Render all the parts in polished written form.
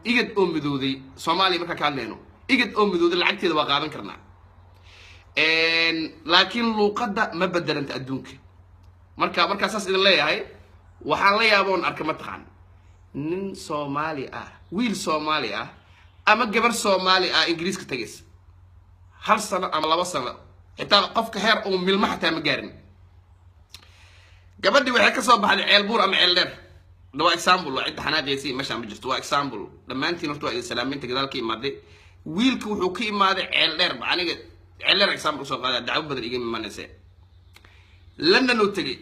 IGAD oo midowday, Soomaaliya markaan ka hadlayno, IGAD oo midowday lacagteeda waa qaadan karnaa, laakiin luuqadda ma bedelanta adduunka. Marka markaa saas idin leeyahay, waxaan la yaaboon arka, mataqaan, nin Soomaali ah, wiil Soomaali ah ama gabar Soomaali ah Ingiriiska tagaysa hal sano ama 2 sano, xitaa qofka heer uu milmo xataa ma gaarin. Gabadhii waxay ka soo baxday Ceelbuur ama Ceeldheer. Waa example, waa cidda xanaaqaysay meeshaan ma jirto, waa example. Dhammaantiin horta waa idin salaaminta gadaal ka imaaday. Wiilka wuxuu ka imaaday Ceeldheer ba, aniga Ceeldheer example usoo qaada, dacwo badan iga imanaysa. London uu tegey,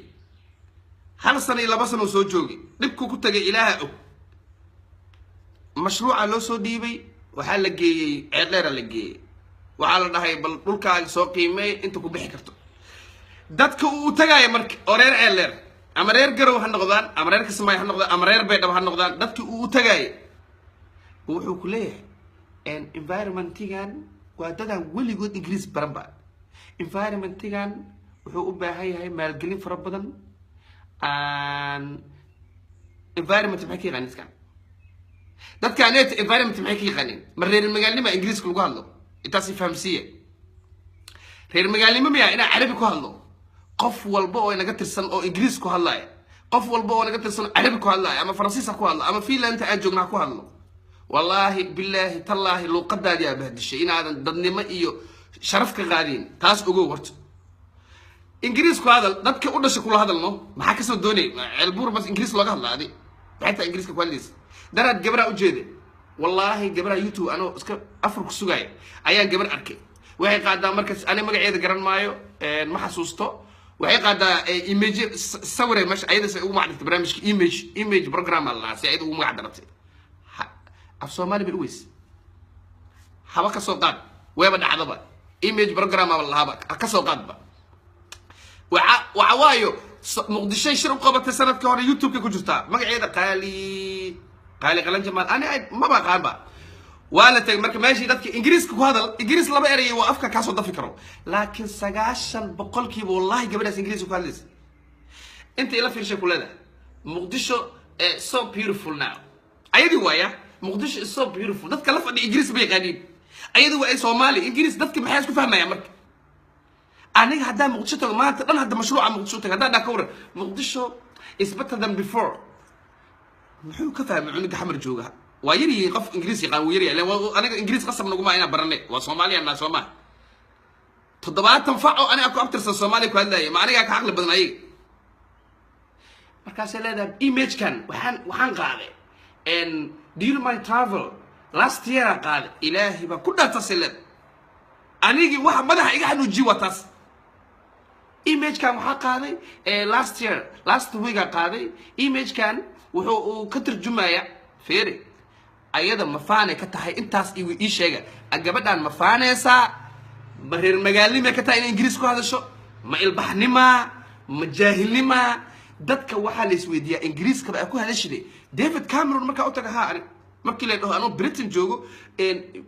hal sano iyo 2 sano soo joogay. Dhibkuu ku tegay Ilaaha og. Mashruuca loo soo dhiibay, waxaa la geeyey Ceeldheera la geeyey. Waxaa la dhahay, "Bal dhulkaaga soo qiimeey inta ku bixi karto." Dadka uu tagaaya marka oo reer Ceeldheer ama reer Garow ha noqdaan ama reer Kismaayo ha noqdaan ama reer Baydhabo ha noqdaan, dadkii uu u tagaaya wuxuu ku leeyahay, "Environmentigan waa dadaan weligood Ingiriis baranba. Environmentigan wuxuu u baahan yahay maalgelin fara badan." Environment maxay ka yaqaanin dadkan? Dadkaan environment maxay ka yaqaanin? Ma reer magaalnima Ingiriiska lagu hadlo? Intaasi fahamsiiya. Reer magaalnimo miya inaa Carabi ku hadlo? Qof walba oo inaga tirsan oo Ingiriis ku hadlaya, qof walba oo inaga tirsan oo Carabi ku hadlaya ama Faransiis ha ku hadlo ama Finlanda aan joogna ha ku hadlo, wallaahi, bilaahi, tallaahi, luuqadaadii aa bahdishay inaadan dadnimo iyo sharaf ka qaadin. Taas ogow. Horta Ingiriis ku hadal, dadka u dhashay kula hadalno. Maxaa kasoo doonay Ceelbuur bas Ingiriis looga hadla? Adi maxay tahay Ingiriiska ku hadlaysa? Daraad gabraa ujeeda, wallaahi, gabraa YouTube anoo iska afar ku sugaaya ayaan gabar arkay. Waxay qaadaa markas, ani magaceeda garan maayo, ma xasuusto. Waxay qaadaa image, sawire meesha ayada say ugu magac dhigtay barnaamijka image program aa la si ayada ugu magac daratay. Af Soomaali bay u weyse. Haba ka soo qaad weeba dhacdaba, image program aa lahaaba ka soo qaadba. Waxa waayo, Muqdishoy shir u qabatay sanadkii hore, YouTube-ka ku jirtaa. Magaceeda Qaali, Qaali Qalan Jamaal, ani maba aqaanba. Waa la tegay marka meeshii dadka Ingiriiska ku hadal. Ingiriis laba erey waa afka kaasoo dafi karo, laakiin 90% wallahi gabadhaas Ingiriiska ku hadlaysa. Inta ila fiirshay ku leedahay, "Muqdisho so beautiful now." Ayadii waaya, "Muqdisho is so beautiful." Dadka la fadhiya Ingiriis ma yaqaaniin, ayadii waa ay Soomaali Ingiriis. Dadka maxay isku fahmayaan? Marka aniga haddaan Muqdisho tago maanta dhan, hadda mashruuca Muqdisho tago haddaan dhaa, ka waran, "Muqdisho is better than before," muxuu ka fahmay cunuga Xamar jooga? Waa yar yihiin qof Ingiriis yaqaan, wuu yaryahay. Aniga Ingiriis qasab naguma inaan baranay, waa Soomaaliya naa soo maha. 70 fac oo aniga ku abtirsan Soomaaliya ku hadlaya, ma anigaa ka caqli badan ayaga? Markaasay leedahay, "Imagekan waxaan qaaday during my travel last year aan qaaday." Ilaahay baa ku dhaartasay leedahay. Anigii waxa madaxa iga xanuujiye waa taas. "Imagekan waxaa qaaday last year, last week aa qaaday. Imagekan wuxuu uu ka tarjumaya." Feeri, ayada mafaanay ka tahay intaas? Ii sheega, gabadhaan ma faaneysaa? Ma reer magaalnimay ka tahay inay Ingiriis ku hadasho? Ma ilbaxnimaa? Ma jaahilnimaa? Dadka waxaa la isweydiiyaa, Ingiriiskaba aa ku hadashide, David Cameron markaa u taga ha, ani markii la dhaho anuu Britain joogo,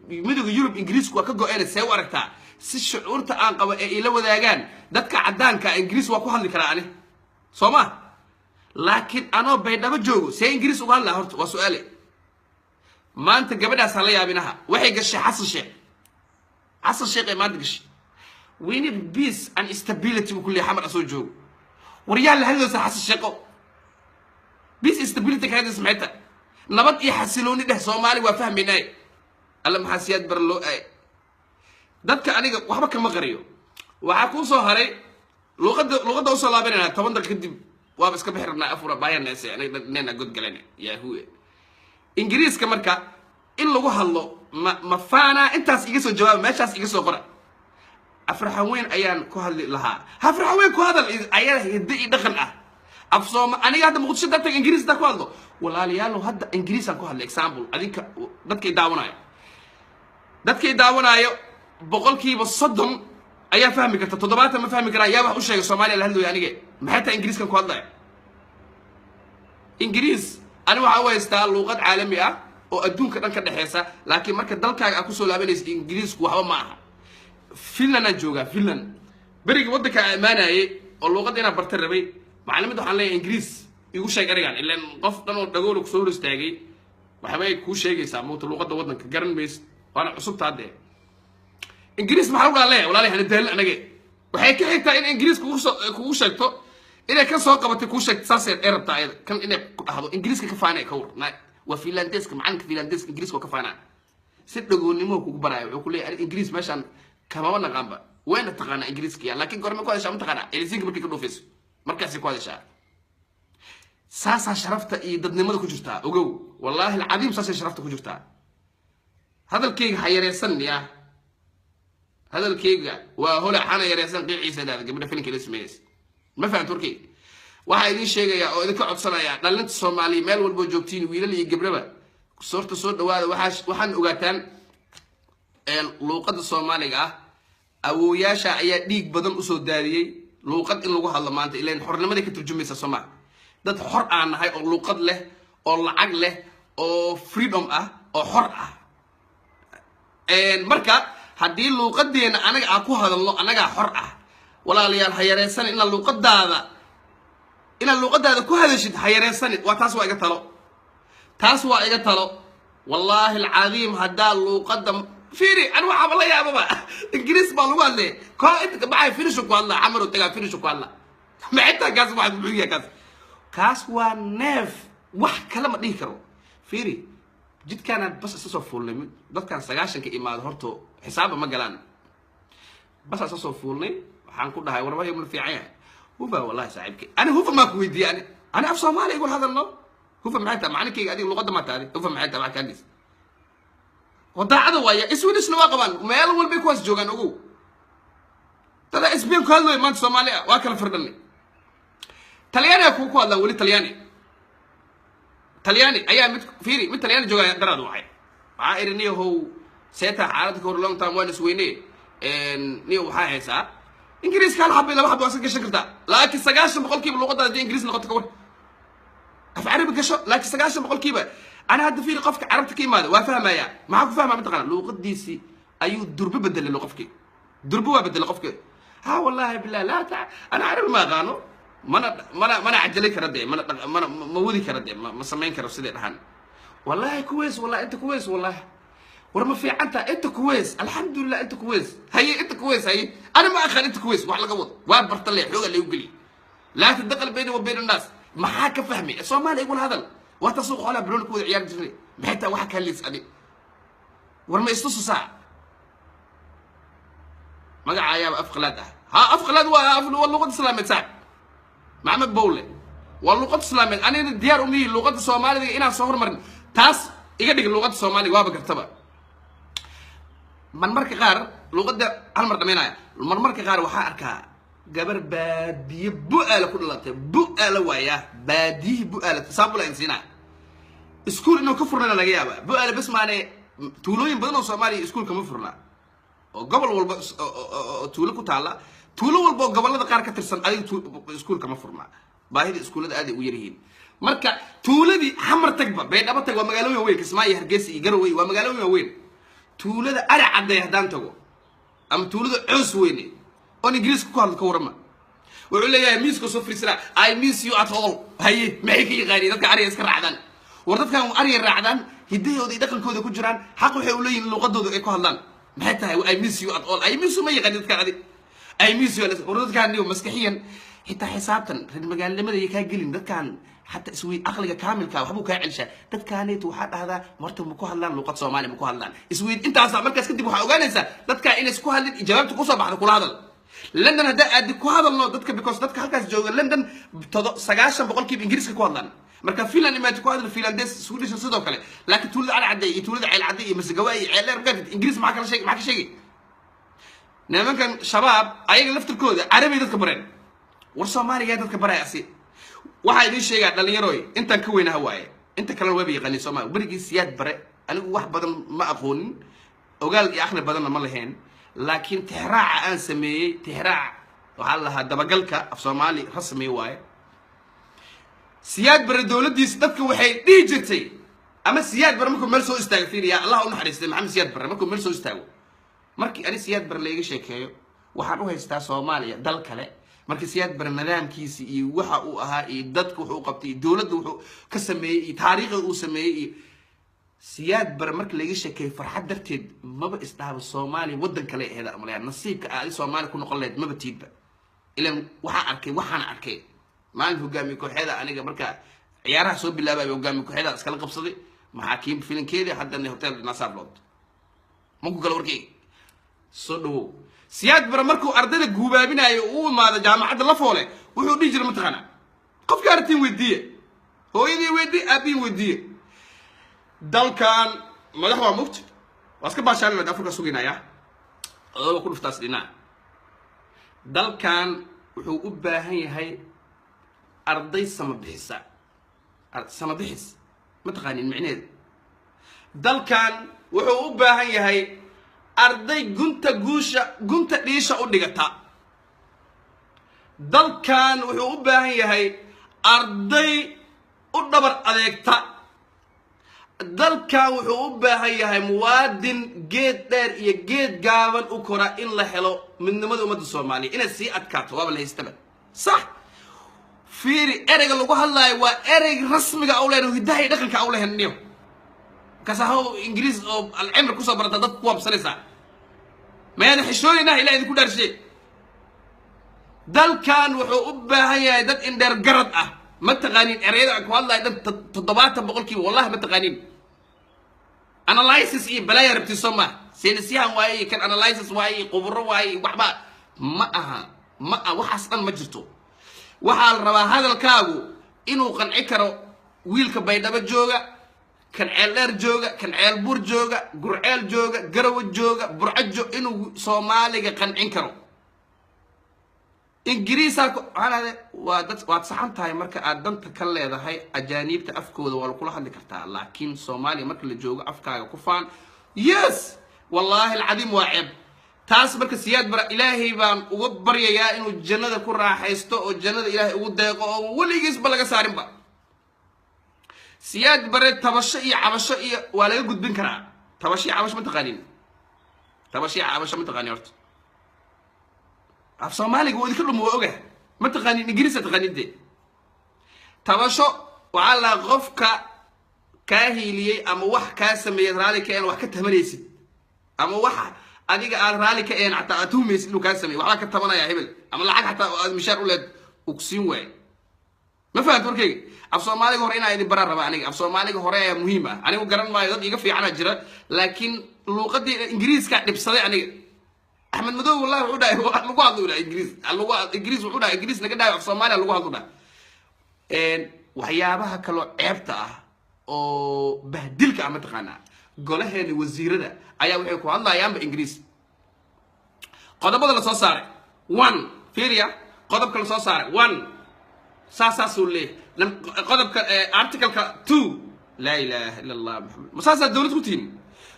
Midooda Yurub Ingiriisku waa ka go-een, see u aragtaa? Si shucuurta aan qabo ee ila wadaagaan dadka caddaanka, Ingiriis waa ku hadli karaa ani, soo ma? Laakiin anoo Baydhabo joogo, see Ingiriis uga hadlaa? Horta waa su-aale. Maanta gabadhaas hala yaabinaha. Waxay gashay Xasan Sheekh. Xasan Sheekh ay maanta gashay. "We need peace and stability," buu ku leeyahay Xamar asoo joogo. War yaa la hadlaysa, Xasan Sheekho? Peace, stability ka hadlaysa maxay tahay? Nabad iyo xasilooni dheh, Soomaali waa fahmaynaaye. Alla, maxaa Siyaad Bar loo aay? Dadka aniga waxba kama qariyo. Waxaa kuu soo haray luuqadda. Luuqadda usoo laabanayna 10 daqiiq kadib, waaba iska bixi rabnaa. Afura baayanese aniga nena god galana yahuwe. Ingiriiska marka in lagu hadlo ma faana? Intaas iga soo jawaaba, meeshaas iga soo qora. Afraxan weyn ayaan ku hadli lahaa. Afraxan weyn ku hadal, ayaa hiddo iyo dhaqan ah. Af Sooma aniga hadda Muqdisho dadka Ingiriis hadda ku hadlo, walaalayaalow, hadda Ingiriisaan ku hadlay. Example, adinka dadka i daawanaayo 30% ayaa fahmi karta, 70 ma fahmi karaan. Yaa wax u sheegay? Soomaaliya la hadlooya. Aniga maxay tahay Ingiriiskan ku hadlaya? Ingiriis ani waxaa u haystaa luuqad caalami ah oo adduunka dhan ka dhexeysa, laakiin marka dalkaaga aad kusoo laabanaysa, Ingiriisku waxba ma aha. Finland aan joogaa. Finland berigii waddanka aan imaanayay oo luuqadda inaan barta rabay, macallimada waxaan leeyahay, "Ingiriis igu sheeg erigan." Ilaan qof dhan oo dhagool kusoo hor istaagay. Waxbay kuu sheegaysaa mowta luuqadda waddanka garan maysid, waana cusubtaa dee. Ingiriis maxaa lagu leeyahay? Walaalahay, hana daalin anage. Waxay ka xigtaa in Ingiriis kugu soo kugu sheegto inay ka soo qabatay, kuu sheegto saasay ay rabtaa ayada kan inay ku dhahdo Ingiriiska ka faanay. Ka war waa Finlandeska, macalinka Finlandeska Ingiriiska waa ka faanaa. Si dhagoonnimo kugu baraya wuxuu ku leeyahay, "Aniga Ingiriis meeshaan kamama naqaanba." Wayna taqaanaa Ingiriiska ya, laakiin gorme ku hadashaa ma taqaanaa? Elisiinka markay ka dhoofayso markaasay ku hadashaa. Saasaa sharafta iyo dadnimada ku jirtaa, ogow. Wallaahi alcadiim, saasay sharafta ku jirtaa. Hadalkayga ha yareysan ya, hadalkayga waa holac, hana yareysan qiiciisa dhahda gabadha filinka ila sameynaysa. Ma fahamta warkayga? Waxaa idiin sheegayaa oo idinka codsanayaa, dhalinta Soomaaliya meel walboo joogtiin, wiilal iyo gabdhaba, soorta soo dhawaada. Waxaan ogaataan luuqadda Soomaaliga ah awooyaasha ayaa dhiig badan usoo daadiyey luuqad in lagu hadlo maanta, ilan xornimaday ka turjumaysa soo maa? Dad xor aan nahay oo luuqad leh oo lacag leh oo freedom ah oo xor ah. Marka haddii luuqadeena anaga aan ku hadalno, annagaa xor ah. Walaalayaal, ha yareysan inaad luuqadaada ku hadashid, ha yareysanin. Waa taas, waa iga talo, taas waa iga talo. Wallaahi alcadiim, haddaa luuqadda fiiri, ani waxaaba la yaababa Ingiriis baa lagu hadlay koo inta kabaxay, Finnish ku hadla, Xamar tagaa, Finnish ku hadla. Ma xitaa kaas waa muxuu yahay kaas? Kaas waa neef, wax kale ma dhihi karo. Fiiri, jidkaanaan bas isa soo fuulnay. Dadkan 90-ka imaado horto xisaaba ma galaan. Bas isa soo fuulnay, waxaan ku dhahay, "Warba ma fiican yahay?" "Hufa wallahi saaxiibkay." Ani hufa maa ku weydiiyey? Ani af Soomaaliya igula hadalno. Hufa maxay tahay? Macalinkayga adiga luqadda maa taadi. Hufa maxay tahay? Wax kaadis wadaacada waaya. Swedishna waa qabaan, meel walbay kuwaas joogaan, ogow. Dada Spain ku hadlooy maanta Soomaali ah, waa kala firdhanay. Talyaaniga kuwa ku hadlaan weli, Talyaani, Talyaani ayaa mid, fiiri, mid Talyaani jooga daraad wacay. Waxaa iri, "Niyahow, seeta xaaladda ka hor? Long time waan isweyne. Niyo, waxaa haysaa Ingiriiska hal xaba, laba xaba waa iska gashan kartaa, laakiin 90% luqadda haddii Ingiriis noqoto, ka war? Af Carabi gasho, laakiin 90%." Ana hadda fiiri, qofka Carabta ka imaada waa fahmaya. Maxaa ku fahmaya mataqana? Luuqadiisii ayuu durbe bedelay. Qofkii durbe waa bedelay qofki. Ha, wallahi billah, laa ta ana Carabi ma aqaano, mana cajalay kara dee, mana ma wadi kara dee, ma samayn karo siday dhahan. "Wallahi كويس, wallahi inta كويس, wallahi war ma fiicanta, inta كويس, alxamdulilah, inta كويس." Haye, inta كويس, haye, ana ma aqaan inta كويس wax laga wado. Waa barta le, xooga lagu geliy. Laa tadaqal bayni wa bayn annaas. Maxaa ka fahmay? Soomaaliya igula hadal. Waa ta suuq xoolaha bilooni ku wada ciyaari jirnay. Maxay tahay waxa kaa liis adi? War ma istususaa? Magaca ayaaba af qalaad ah. Ha, af qalaad waa luqad Islaameed. Saaxib Maxamed Bowle, waa luqad Islaameed. Anigana diyaar uma yihi luqadda Soomaaliga inaan soo hormarin. Taas iga dhig luqadda Soomaaliga, waaba gartaba. Marmarka qaar luqadda hal mar dhamaynaya. Marmarka qaar waxaa arkaa gabar baadiye Bu-aala ku dhalatay. Bu-aala waaya, baadiyihii Bu-aala saabula insiinaa. Iskuul inuu ka furnana laga yaaba Bu-aala bes maane, tuulooyin badan oo Soomaaliya iskuul kama furna, oo gobol walba oo tuulo ku taalla, tuulo walba oo gobollada qaar ka tirsan adiga iskuul kama furna. Baahida iskuullada aad ay u yaryihiin. Marka tuuladii Xamar tagba, Baydhabo tag, waa magaalooyin waaweyn. Kismaayo, Hargeysa iyo Garowe waa magaalooyin waaweyn. Tuulada Ari Cadday haddaan tago ama tuulada Coos Weyne oon Ingiriiska ku hadlo, ka warrama? Wuxuu leeyahay, miiska soo fariisanaa, "I miss you at all." Haye, maxay ka yaqaaniin dadka ariga iska raacdaan? War dadkan ariga raacdaan, hiddahooda iyo dhaqankooda ku jiraan, xaq waxay u leeyihin luqadooda ay ku hadlaan. Maxay tahay "I miss you at all"? I miss you ma yaqaanin dadkan adi. I miss you. War dadkan niyo maskaxiyan xitaa xisaabtan reer magaalnimada iyo kaa gelin. Dadkan xataa iswey aqliga kaamilka waxbuu kaa celshaa. Dadkaanaytu waxaa dhahdaa marta, ma ku hadlaan luqad Soomaali? Ma ku hadlaan? Isweyd intaasa. Markaas kadib waxaa ogaanaysaa dadkaa inay isku hadlin. Jawaabta kusoo baxda kula hadal. London haddaa aadi, ku hadalno dadka, because dadka halkaas jooga London todo 90% Ingiriiska ku hadlaan. Marka Finland imaati, ku hadal Finlandes, Swedish sidoo kale. Laakiin tuulada Cali Cadde iyo tuulada Ceel Cadde iyo Masagawa iyo Ceeldheer markaad Ingiriis maxaa kala sheeg? Maxaa ka sheegay? Nimankan Shabaab ayaga laftirkooda Carabi dadka bareen. War Soomaaliga dadka baraya asi. Waxaa idiin sheegaa dhalinyaroy, intaan ka weynaha waaye, inta kalena waaba yaqaanin Soomaaliya. Berigii Siyaad Bare anigu wax badan ma aqoonin, ogaal iyo aqli badanna ma lahayn, laakiin tixraaca aan sameeyey, tixraac waxaa la lahaa dabagalka af Soomaali rasmi waaye. Siyaad Bare dowladdiisa dadka waxay dhihi jirtay, ama Siyaad Bare markuu meel soo istaago, fiiriya, Allah u naxariistay Maxamed Siyaad Bare, markuu meel soo istaago, markii ani Siyaad Bare laiga sheekeeyo, waxaan u haystaa Soomaaliya dal kale. Markii Siyaad Bare nidaamkiisi iyo waxa uu ahaa iyo dadka wuxuu qabtay iyo dowladda wuxuu ka sameeyey iyo taariikhda uu sameeyey iyo Siyaad Bare marka laga sheekeeyo, farxad darteed maba isdhaaba. Soomaaliya waddan kale aheeda amaleya. Nasiibka aadi Soomaaliya ku noqon lahayd maba tiidba. Ilan waxaa arkay, waxaan arkay maalin hogaamiye kooxeeda. Aniga marka ciyaaraha soo bilaabay, hogaamiye kooxeeda iskala qabsaday maxaakiim filinkeedii. Haddana Hotel Nasaablood maku gala. Warkeyga soo dhawow. Siyaad Bare markuu ardayda guubaabinayo, uu imaado jaamacadda La Foole, wuxuu dhihi jiray, mataqaanaa, qofka artiin weydiiye, hooyadii weydii, aabihin weydiiye, dalkan madax waa mugta, waa iska baashaalin, Afrika suginaya odaba ku dhuftaas dhinaca. Dalkan wuxuu u baahan yahay arday sama bixisa. Sama bixis ma taqaanin micneheedu? Dalkan wuxuu u baahan yahay arday gunta guusha, gunta dhiisha u dhigata. Dalkan wuxuu u baahan yahay arday u dhabar adeegta. Dalkan wuxuu u baahan yahay muwaadin geed dheer iyo geed gaaban u kora in la helo midnimada ummadda Soomaaliya inay sii adkaato. Waaba la haystaba, sax. Fiiri, ereyga lagu hadlaayo waa erey rasmiga au lehen, hiddaha iyo dhaqanka au lehen. Niyo markaas haw Ingiriis oo alcimri kusoo barata dadka ku waabsanaysaa, mayaada xishoonaynah? Ilah idinku dhaarshe. Dalkan wuxuu u baahan yahay dad indheer garad ah. Ma taqaanin ereyada aan ku hadlayo dhan 70%, wallahi ma taqaanin. Analysis iyo balaaya rabti, soo maa? Saynisyahan waaye iyo kan analysis waaye iyo quburo waaye iyo waxba ma aha, ma aha waxaas dhan ma jirto. Waxaa la rabaa hadalkaagu inuu qanci karo wiilka Baydhabo jooga, kan Ceeldheer jooga, kan Ceelbuur jooga, Gurceel jooga, Garawa jooga, Burco, inuu Soomaaliga qancin karo. Ingiriisaa waxaan waa dad, waad saxan tahay. Marka aad danta ka leedahay ajaaniibta afkooda waa lakula hadli kartaa, laakiin Soomaaliya marka la joogo afkaaga ku faan. Yes, wallaahi alcadiim, waa ceeb taas. Marka Siyaad Bara Ilaahay baan uga baryayaa inuu jannada ku raaxaysto oo jannada Ilaahay ugu deeqo oo weligiisba laga saarinba. Siyaad Bare tabasho iyo cabasho iyo waa laga gudbin karaa. Tabasho iyo cabasho ma taqaanin? Tabasho iyo cabasho ma taqaanin? Horta af Soomaaliga waa idinka dhum, waa oga. Ma taqaanin Ingiriisa, taqaanin de. Tabasho waxaa la qofka kaa hiiliyey ama wax kaa sameeyey raali ka een wax ka tabanaysid, ama wax adiga aad raali ka een xataa aad tuhmaysid inuu kaa sameeyey, waxbaa ka tabanaya hebel, ama lacag xataa oo aad mishaar u leed uu ku siin waayo. Ma fahamta warkayga? Af Soomaaliga hore inaa idin baraan raba aniga. Af Soomaaliga hore ayaa muhiim ah. Anigu garan maayo, dad iga fiicana jira, laakiin luuqadii Ingiriiska dhibsaday aniga. Axmed Madow wallahi wuxuu dhahay lagu hadlo dhahay Ingiriis, lagu Ingiriis, wuxuu dhahay Ingiriis naga dhahay, af Soomaaliya lagu hadlo dhahay. Waxyaabaha kaloo ceebta ah oo bahdilka ah, mataqaanaa, golaheena wasiirada ayaa waxay ku hadlayaanba Ingiriis. Qodobada la soo saaray one, fiiriya, qodobka la soo saaray one saasaasuu leeyahay, qodobka articleka 2. Laa ilaaha ila Allah Maxamed. Ma saasaa dowlad ku tihiin?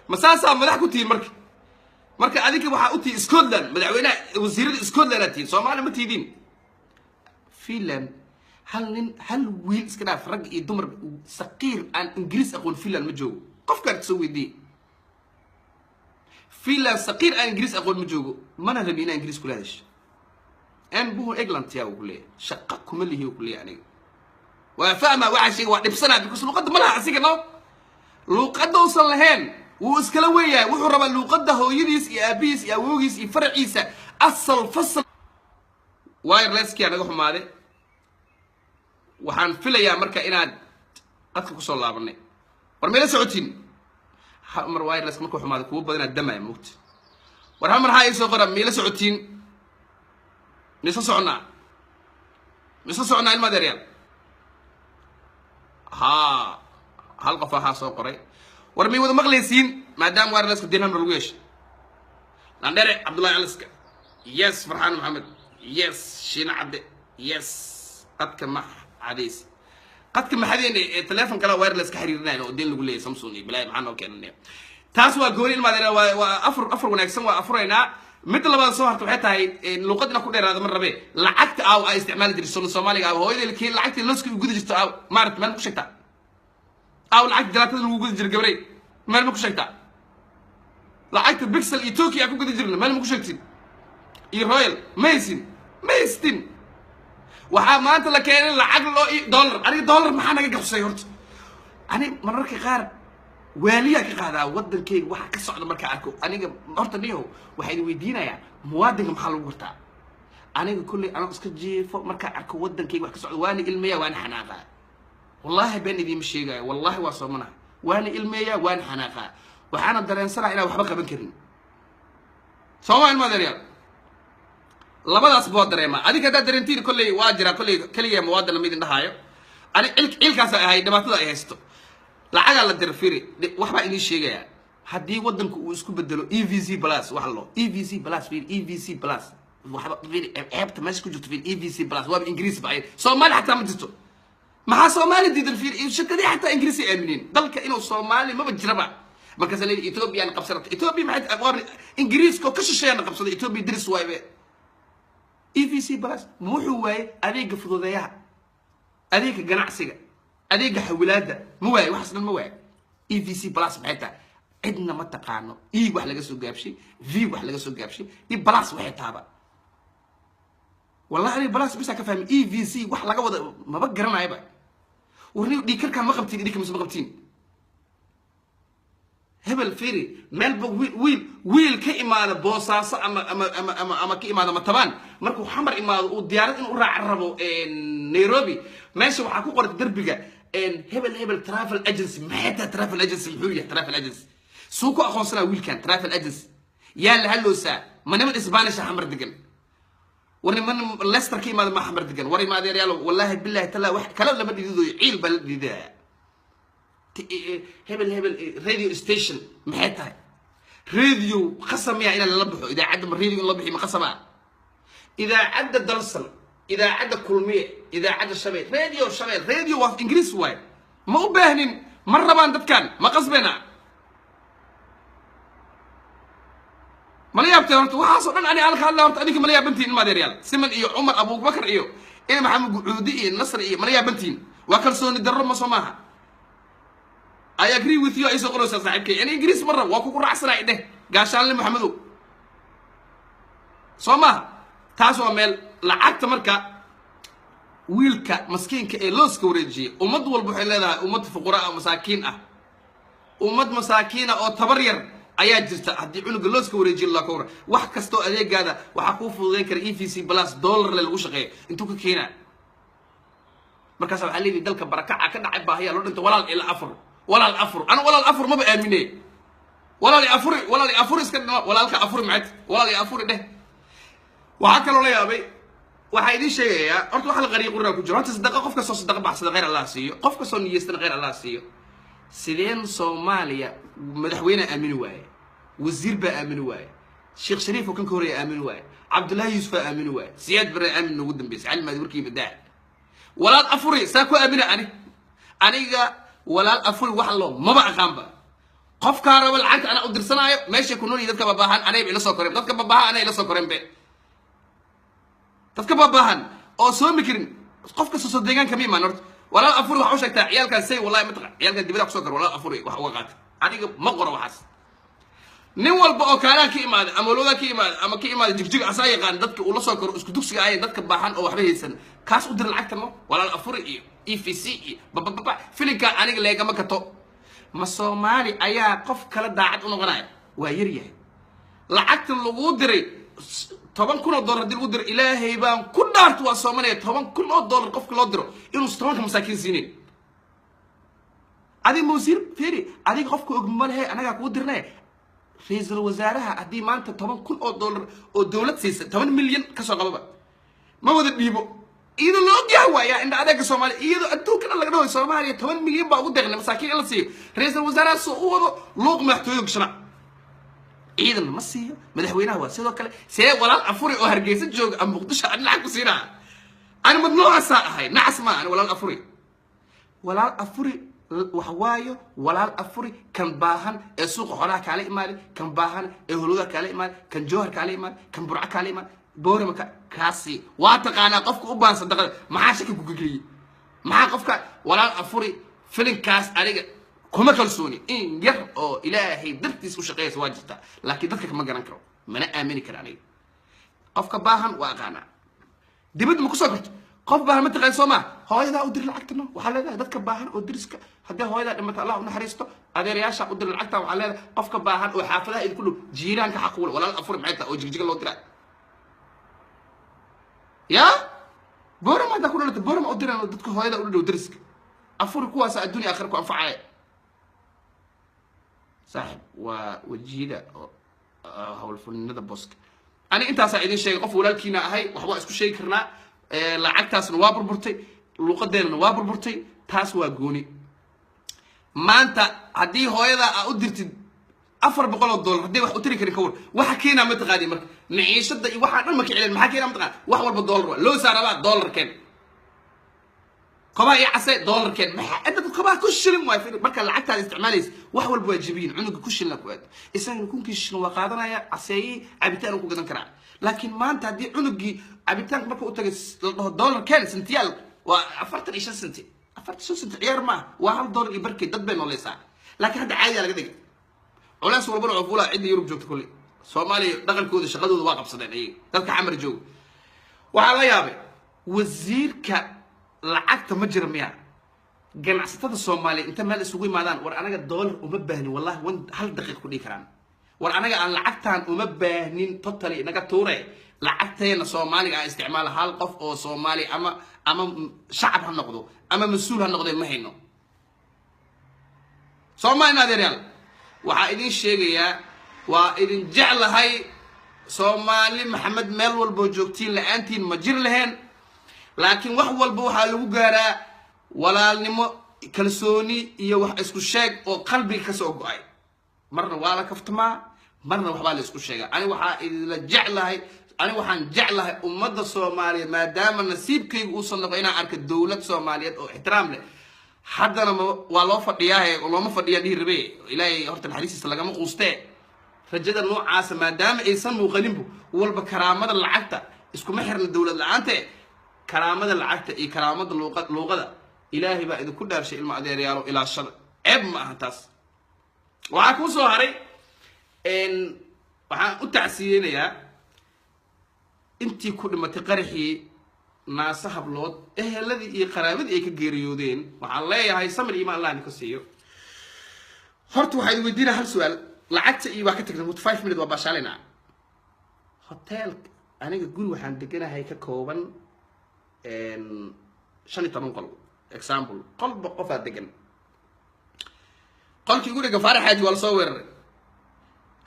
Ma saasaa madax ku tihiin? Marka adinka waxaa u tihiin Scotland, madaxweynaha wasiirada Scotland aad tihiin, Soomaaliya ma tihiin. Finland hal nin, hal wiil iska dhaaf, rag iyo dumar, saqiir aan Ingiriis aqoon Finland ma joogo. Qofkaan soo weydiiyey, Finland saqiir aan Ingiriis aqoon ma joogo. Mana rabi inaa Ingiriis kula hadasho. En buhu England yaa uu ku leeyahay, shaqa kuma lihi uu ku leeyahay. Aniga waa fahma waxa sheega, waa dhibsanaa, because luuqadda ma laha asiga. No, luuqadda uusan lahayn wuu iskala weyn yahay. Wuxuu rabaa luuqadda hooyadiis iyo aabihiis iyo awoogiis iyo faraciisa asal fasal. Wirelesskii naga xumaaday. Waxaan filayaa marka inaad qadka kusoo laabanay. War meela socotiin? Hal mar wireless markuu xumaaday kuwa badanaa damaya moogta. War hal mar haa iisoo qora, miila socotiin? Mise soconnaa? Mise soconnaa, ilma adeeryaal? Haa, hal qof ahaa soo qoray. War may wada maqlaysiin maadaama wirelesska dirhamna lagu yeeshay? Landhere Cabdullahi Aliska, yes. Farxaan Maxamed, yes. Shiina Cadde, yes. Qadka ma cadays? Qadka maxadeen ee teleefon kale wireless ka xiriirinayn oo deen lagu leeyahay, Samsung iyo bilaay, maxaa noo keenanaya? Taas waa gooni, ilma adeer. Waa afur, afur wanaagsan waa afuraynaa. Midda labaad soo harta waxay tahay luuqad ina ku dheeraada ma rabe. Lacagta aaw ay isticmaali jirtay sunna Soomaaliga aaw hooyadii kii lacagtii loska u gudi jirto aaw maarata, meel ma ku sheegtaa? Aaw lacagta jalaatada lagu gudi jiray, gabrey, meel ma ku sheegtaa? Lacagta Bixel iyo Turkey aan ku gudi jirna meel ma ku sheegtin? Iyo Royal ma haysin, ma haystin. Waxaa maanta la keenay lacag loo dollar. Aniga dollar maxaa naga gabsay horta? Ani mararka qaar Waaliyaa ka qaadaa waddankayga waxa ka socda markaa arko. Aniga horta niyow waxaa idin weydiinayaa, muwaadinka maxaa lagu gartaa? Aniga kolley anoo iska jiifo markaa arko waddankayga wax ka socda, waana ilmeeya, waana xanaaqaa. Wallaahi been idiima sheegaayo, wallaahi waa soomanaha. Waana ilmeeyaa, waana xanaaqaa, waxaana dareensanaa inaan waxba qaban karin. Sooma ilma adeeryaal, labadaasba waa dareemaa. Adinka haddaad dareentiin kolley waa jiraa, kolley keliya muwaadin lama idin dhahaayo. Ani cilkaas ahay, dhibaatada ay haysto lacagaa la dira. Firi, waxbaa idiin sheegayaa. Haddii waddanku uu isku bedelo EVC Plus, waxa loo EVC Plus, fiir, EVC Plus, waxba fiir, ceebta meesha ku jirto fiir. EVC Plus waaba Ingiriis ba, Soomaali xataa ma jirto. Maxaa Soomaali diidan? Fiir, shirkadii xataa Ingiriis ay aamineen dalka inuu Soomaali maba jiraba. Markaas leeyahay Ethoobiyan qabsan rabta. Ethiopia maxay? Waa Ingiriiska oo ka shisheeyana qabsada. Ethiopia diris waaybe. EVC Plus ma wuxuu waayey adeega fududeeyaha, adeega ganacsiga, adeega xawilaadda? Ma waaye? Waxaas dhan ma waaye? EVC Plus maxay tahay? Cidna ma taqaano. E wax laga soo gaabshay, V wax laga soo gaabshay, E Plus waxay taaba. Wallahi aniga Plus bisa ka fahmay. EVC wax laga wada maba garanayaba. Warni dhiikarkaan ma qabtiin idinka mise ma qabtiin? Hebel firi, meelba wiil ka imaada Boosaaso ama ka imaada Matabaan, markuu Xamar imaado uu diyaarad inuu raac rabo Nairobi, meesha waxaa ku qorta derbiga hebel hebel travel agency. Maxay tahay travel agency? Muxuu yahay travel agency? Suu ku aqoonsanaa wiilkan travel agency? Yaa la hadloosaa? Ma niman Isbaanish Xamar degan? War niman Leicester ka imaada ma Xamar degan? War ima adeeryaalo, wallaahi billahi tala, wax kale lama dhididayo, ciil baa la dhididaya. Hebel hebel radio station maxay tahay? Radio qasamiya inaan lala baxo idaacadda? Ma radio in loo bixiyo ma qasama? Idaacadda Dalsan, idaacadda Kulmiye, idaacadda Shabeel, Radio Shabeel, radio waa Ingiriis waaye. Ma u baahnin, ma rabaan dadkan, ma qasbena. Mala yaabteen horta waxaasoo dhan? Ani alka hadla horta, adinka mala yaabantiin ilma adeeryaal? Siman iyo Cumar Abubakar iyo ina Maxamed Gucuudi iyo Nasri iyo mala yaabantiin? Waa kalsooni darro, ma soo maaha? "I agree with you" ay soo qoraysaa saaxiibkay. Yani Ingiriis ma rabo, waa kugu raacsanay dheh gaashaanle Maxamedow, soo maaha? Taas waa meel. Lacagta marka wiilka maskiinka ee looska wareejiyay, ummad walba waxay leedahay ummad fuqara ah, masaakiin ah. Ummad masaakiina oo tabar yar ayaa jirta. Haddii cunuga looska wareejiyo la kawra, wax kastoo adeegaada waxaa kuu fududeyn kara EVC Plus. Dollar le lagu shaqeeyo intuu ka keenaa? Markaas waxaa leedahay dalka barakaca ka dhacay, baahiya loo dhinta. Walaal ila afur, walaal afur. Anu walaal afur maba aamine. Walaal i afuri, walaal i afuri, iska dhimo walaalka afuri. Macad walaal i afuri dheh. Waxaa kaloo la yaabay, waxaa idiin sheegayaa horta waxa la qariyo qurina ku jiro. Horta sadaqa, qof kastoo sadaqa baxsada khayr Allah siiyo, qof kastoo niyeystana khayr Allah siiyo. Sideen Soomaaliya madaxweyne aamini waaye, wasiir baa aamini waaye, Sheekh Shariif oo kan ka horreeya aamini waaye, Cabdullaahi Yuusuf aa aamini waaye, Siyaad Bare aamin noogu dambeysay, Cali Maadi warkiiba daa. Walaal afuri saa ku aamina? Ani aniga walaal afuri wax loo maba aqaanba. Qofkaa raba lacagta anaa u dirsanaayo. Meeshay ku nool yihiin dadka babaahan anayba ila soo koreen. Dadka babaahan anay ila soo koreen be. Dadka babaahan oo soomi karin, qof kasta soo deegaanka ma imaan. Horta walaal afuri waxa u sheegtaa ciyaalkan say, wallahi mataqa ciyaalkan dibada kusoo kor. Walaal afuri wax uga qaata, aniga ma qoro waxaas. Nin walba oo kaalaan ka imaada ama looda ka imaada ama ka imaada Jigjig, asaa yaqaan dadka uu la soo koro isku dugsiga ahayn, dadka baahan oo waxba haysan, kaas u dira lacagta. No walaal afuri iyo EVC iyo babababa filinka aniga leegama kato. Ma Soomaali ayaa qof kala daacad u noqonaya? Waa yar yahay. Lacagta laguu diray $10,000 haddii lagu diro, Ilaahay baan ku dhaarto, waa soomanaya, $10,000 qofka loo diro inuusan 10-ka masaakiin siinin. Adiga mawsiir fiiri, adiga qofka og ma lehe, anagaa kuu dirnay. Ra-iisul wasaaraha haddii maanta $10,000 oo dowlad siisa, 10 milyan kasoo qababa, ma wada dhiibo iyadoo la ogyahay. Waaya indha adeega Soomaaliya, iyadoo adduunka dhan laga dhawayo Soomaaliya 10 milyan baa ugu deeqnay masaakiin in la siiyo. Ra-iisul wasaaraha soo u wado luuq madaxtooyada gashana, ciidan ma siiyo. Madaxweynaha waa sidoo kale. See walaal afuri oo Hargeysa jooga ama Muqdisho ani lacag ku siinaa? Ani mad noocaasaa ahay? Nacas maa ani. Walaal afuri, walaal afuri waxa waayo walaal afuri kan baahan ee suuqa xoolaha kaala imaaday, kan baahan ee Holuda kaala imaaday, kan Jowhar kaala imaaday, kan Burco kaala imaaday, Boorama ka kaasi waa taqaanaa qofka u baahan sadaqada. Maxaa shaki kugageliyey? Maxaa qofka walaal afuri filinkaas? Aniga kuma kalsooni. In yar oo Ilaahay dartiis u shaqeeysa waa jirta, laakiin dadka kama garan karo, mana aamini karo. Aniga qofka baahan waa aqaanaa. Dibadda ma kusoo korto? Qof baahan ma taqaan, soo maa? Hooyadaa u dir lacagta. No, waxaa leedahay dadka baahan oo diriska. Haddii hooyadaa dhimata, Allah u naxariisto, adeerayaasha u dir lacagta. Waxaa leedahay qofka baahan oo xaafadaha idinku dhow, jiiraanka xaq wal walaal. Afur maxay tahay oo Jigjiga loo diraa? Ya Boorama haddaa ku dhalata, Boorama u diraan dadka hooyada u dhow, diriska afuri. Kuwaasa adduunya aakhira ku anfacaya. Saaxib, waa wajiyada howlfulinada booska. Ani intaasaa idin sheegay. Qof walaalkiina ahay, waxbaa isku sheegi karnaa. Lacagtaasna waa burburtay, luuqadeennana waa burburtay. Taas waa gooni. Maanta haddii hooyada aa u dirtid $400, hadday wax u tiri karin, ka war waxa keenaa? Ma taqaani marka maciishada iyo waxaa dhan ma kicileen? Maxaa keenaa? Ma taqaan? Wax walba dollar waa loo saarabaa. Dollar keen, kobaha iyo case dollar keen. Maxaa inta dad kobaha ku shilin waay? Marka lacagtaada isticmaalaysa, wax walba waa jabiyin. Cunuga ku shilin ku aad, isagana kunkii shilin waa qaadanaya, caseeyii cabitaan uu ku gadan karaa. Laakiin maanta haddii cunugii cabitaanka marka u tagay la dhaho dollar keen, sentiyaal waa 45 senti. 45 senti ciyaar maaha, waa $1 iyo barkey. Dad bay nooleysaa. Laakiin hadda caadiyaa laga dhigay, culays walbana oo fuulaa. Cidda Yurub joogta kulli Soomaaliya dhaqankooda, shaqadooda waa qabsadeen ayaga. Dadka Xamar jooga waxaa la yaabay, wasiirka lacagta ma jira miya? Ganacsatada Soomaaliya inta meel isugu yimaadaan, "War anaga dollar uma baahnin," wallahi one hal daqiiq ku dhihi karaan, "War anaga aan lacagtaan uma baahnin, totally naga tuure, lacagteena Soomaaliga aan isticmaala." Hal qof oo Soomaali ama shacab ha noqdo ama mas-uul ha noqde, ma hayno Soomaalina. Adeeryaal, waxaa idin sheegayaa, waa idin jeclahay. Soomaali Maxamed meel walboo joogtiin, la-aantiin ma jir laheen. Laakiin wax walba waxaa lagu gaaraa walaalnimo, kalsooni iyo wax isku sheeg oo qalbiga kasoo go-ay. Marna waa la kaftamaa, marna waxbaa la isku sheegaa. Ani waxaa idinla jeclahay, ani waxaan jeclahay ummadda Soomaaliyeed, maadaama nasiibkaygu uusan noqo inaan arko dowlad Soomaaliyeed oo ixtiraam leh. Haddana ma waa loo fadhiyaahe, looma fadhiyaa dhihi rabe. Ilaahay horta naxariistiisa lagama quustee. Rajada noocaasa maadaama aysan muuqaninbu walba, karaamada lacagta iskuma xirna dowlad la-aante. Karaamada lacagta iyo karaamada luuqada, Ilaahay baa idinku dhaarshay, ilma adeeryaalo, ilaashada. Ceeb ma aha taas. Waxaa kuu soo haray, waxaan u tacsiyeynayaa intii ku dhimatay qaraxii Naase Hablood, eheladii iyo qaraabadii ay ka geeriyoodeen. Waxaan leeyahay samir iimaan Allah idinka siiyo. Horta waxaa idin weydiinaya hal su-aal. Lacagta iyo waa ka tagnay, 5 minute waa baashaalinaa. Hotel, aniga guri waxaan deganahay ka kooban 15 qol. Example, qolba qofaa degan. Qolkii ugu dhegan Faarax Xaaji waa lasoo weeraray.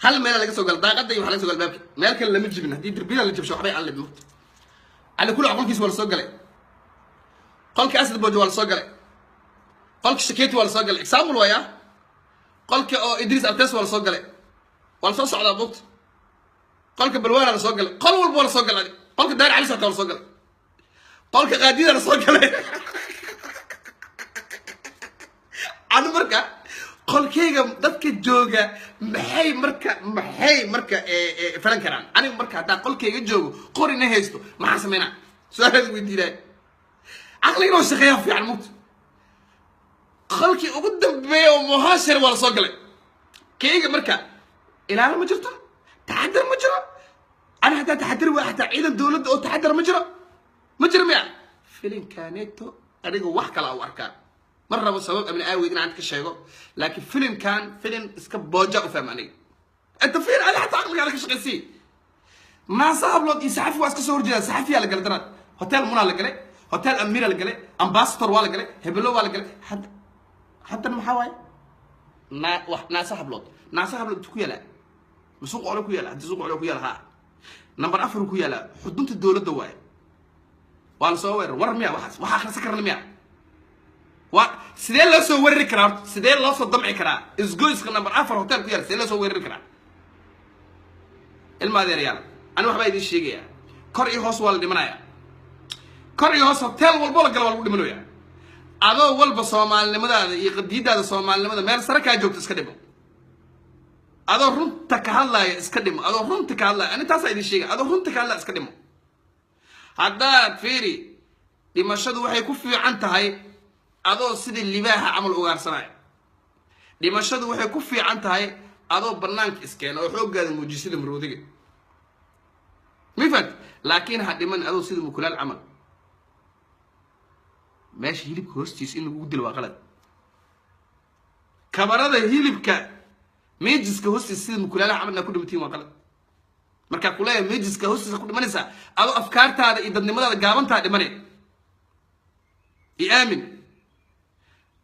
Hal meela laga soo gala, daaqada iyo waxa laga soo gala baabki. Meel kale lama jibin. Haddii derbiyada la jabsho, waxbay aan libmo. Cali Kulac qolkiisa waa lasoo galay, qolka Asad Bojo waa lasoo galay, qolka Shaketi waa lasoo galay, example waaya, qolka oo Idris Altes waa lasoo galay, waa lasoo socdaa bugta, qolka Balwaana lasoo galay, qol walba waa lasoo galay, qolka Daar Cali socta waa lasoo galay, qolka Qaadida lasoo galay. Ani marka qolkayga dadka jooga maxay marka falan karaan? Aniga marka haddaan qolkayga joogo, qorina haysto, maxaan sameynaa? Su-aalaad weydiinaya. Caqligana oo shaqeeyaa fiican mugta. Qolkii ugu dambeeya oo muhaashir waa lasoo galay kayga. Marka ilaalo ma jirto, taxadar ma jiro. Ani hataa taxadar waa, xataa ciidan dowladda oo taxadar ma jiro, ma jiro miya? Filimkaneeto aniga wax kala u arkaa, ma rabo sabab amni aaweed inaan ka sheego, laakiin filimkan filim iska booja u fahma aniga. Inta fiir adi xataa aqligaada ka shaqaysii. Naasa Hablood iyo Saxafi waa iska soo horjeedaan. Saxafiyaa la galay daraad, Hotel Munaa la galay, Hotel Amira la galay, Ambassador waa la galay, hebelo waa la galay. Hadda haddana maxaa waaye? Na wax Naasa Hablood, Naasa Hablood intu ku yaalaa? Ma Suuq Ole ku yaala? Haddii Suuq Ole ku yaala, ha, number 4 ku yaala, xudunta dowladda waaye. Waa la soo weerar. War miya waxaas? Waxa akhrisan karna miya? Waa sidee loo soo weerari karaa horta? Sidee loo soo damci karaa isgoyska number 4 hotel ku yaala? Sidee loo soo weerari karaa? Ilma adeerayaal, ani waxbaa idiin sheegayaa. Kor iyo hoos waa la dhimanaya. Kor iyo hoos hotel walbo la gala waa lagu dhimanaya. Adoo walba soomaalinimadaada iyo qadiidaada soomaalinimada meel sare kaa joogto, iska dhimo. Adoo runta ka hadlaaya, iska dhimo. Adoo runta ka hadlaaya, ani taasaa idin sheegaya, adoo runta ka hadlaya, iska dhimo. Haddaad fiiri, dhimashadu waxay ku fiican tahay adoo sidii libaaxa camal ugaarsanaya. Dhimashadu waxay ku fiican tahay adoo banaanka iskeena oo xooggaada muujiya sida maroodiga mifat. Laakiin ha dhiman adoo sida mukulaal camal. Meesha hilibka hoostiisa in lagugu dilo waa qalad. Kabarada hilibka mejiska hoostiisa sida mukulaalaha camalna ku dhimatiin waa qalad. Markaa kuleeyahay mejiska hoostiisa ku dhimanaysaa, adoo afkaartaada iyo dadnimadaada gaabantaa dhimane. I aamin,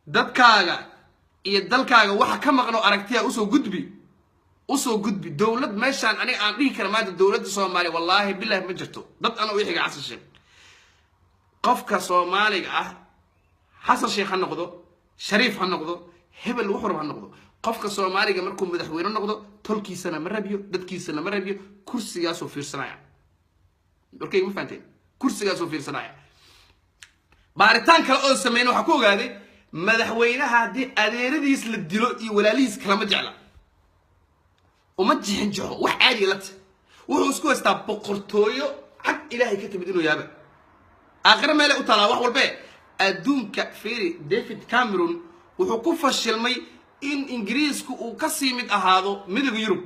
dadkaaga iyo dalkaaga waxa ka maqan oo aragtiya usoo gudbi, usoo gudbi. Dowlad meeshaan aniga aan dhihi kara maanta dowladda Soomaaliya, wallaahi bilahi, ma jirto dad ana u xiga Xasan Sheekh. Qofka Soomaaliga ah, Xasan Sheekh ha noqdo, Shariif ha noqdo, hebel wuxuu rab ha noqdo, qofka Soomaaliga markuu madaxweyne noqdo, tolkiisana ma rabiyo, dadkiisana ma rabiyo, kursigaasuu fiirsanaya. Warkayga ma fahanteen? Kursigaasuu fiirsanaya. Baaritaan kale oo sameyn waxaa ku ogaaday, madaxweynaha haddii adeeradiis la dilo iyo walaalihiis kalama jecla, uma jixinjaxo, wax caadiga la tahy. Wuxuu isku haystaa boqortooyo xag Ilaahay ka timid inuu yaaba aakhire meelay u taalaa wax walbe adduunka. Fiiri, David Cameron wuxuu ku fashilmay in Ingiriisku uu ka sii mid ahaado Midowga Yurub.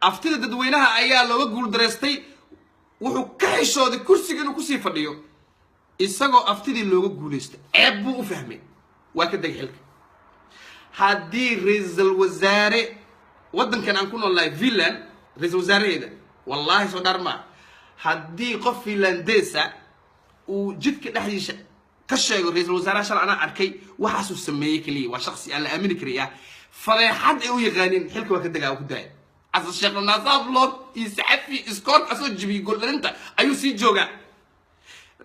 Aftida dadweynaha ayaa looga guuldareystay. Wuxuu ka xishooday kursiga inuu kusii fadhiyo isagoo aftidii looga guulaystay. Ceeb buu u fahmay, waa ka degay xilka. Haddii ra-iisul wasaare waddankan aan ku nool nahay, Finland, ra-iisul wasaaraheeda, wallaahi soo dhaar maa, haddii qof Finlandesa uu jidka dhexdiisa ka sheego ra-iisul wasaaraha shal anaa arkay waxaasuu sameeyey keliya, waa shaksi aan la aamini karaya, fadeexad ay u yaqaaniin, xilka waa ka degaa, waa ku daaya. Xasan Sheekh Naasaablood iyo Saxafi iskoorka asoo jibiyey goldhalinta ayuu sii joogaa.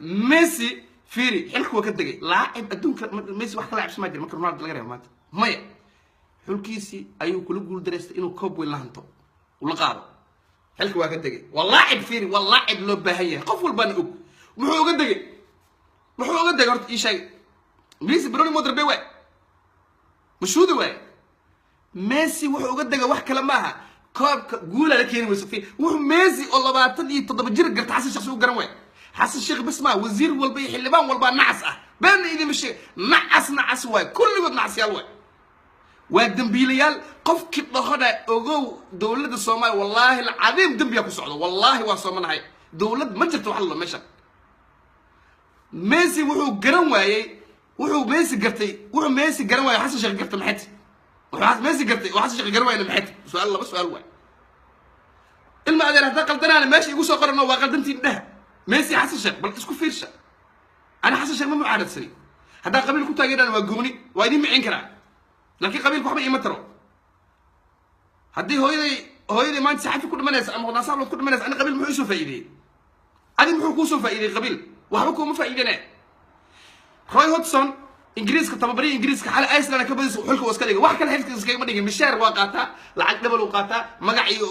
Messi fiiri, xilka waa ka degay. Laacib adduunka Messi wax ka laacibsan maa jira marka Ronaldo laga reebo maanta? Maya. Xulkiisii ayuu kula guuldareystay inuu koob weyn la hanto, ula qaado, xilka waa ka degay. Waa laacib, fiiri, waa laacib loo baahan yahay, qof walbaana og. Muxuu uga degay? Muxuu uga degay horta ii sheeg. Messi baroni modrabe waay, mashuudi waay. Messi wuxuu uga degay wax kale maaha, koobka guulaa la keeni weyso. Wuxuu Messi oo 27 jir garta, Xasan Sheekh u garan waay. Xasan Sheekh bas maa, wasiir walba iyo xildhibaan walbaa nacas ah. Beenna idinma sheeg, nacas nacas waay, kulligood nacasyaal waay, waa dembiilayaal. Qofkii dhahona ogow dowladda Soomaaliya, wallaahi alcadiim, dembiyaa ku socdo. Wallaahi waa soomanahay, dowlad ma jirto wax lalo meesha. Messi wuxuu garan waayey, wuxuu Messi gartay, wuxuu Messi garan waayey Xasan Sheekh garta maxay tahy? Wuxuu Messi gartay oo Xasan Sheekh garan waayna maxay tahy? Su-aal, laba su-aal waay. Ilma adeer, haddaa qaldanaana meesha igu soo qorano, waa qaldantiin dheh. Messi, Xasan Sheekh bal isku fiirsha. Ana Xasan Sheekh ma mucaaradsani. Haddaa qabiil ku taageeraan waa gooni, waa idiin micin karaa, laakiin qabiilka waxba iima taro. Haddii hooyaday maanta Saxafi ku dhimanaysa ama Naasaablood ku dhimanaysa, ani qabiil muxuu isoo faa'iideeyey? Adi muxuu kuusoo faa'iideeyey qabiil? Waxba kuuma faa'iidene. Roy Hodgson, Ingiriiska, tababarihi Ingiriiska, xalay Iceland ka badis, xulka uu iska dhigay. Wax kale xilka iskagama dhigin, mishaar waa qaataa, lacag dhabal uu qaataa, magac iyo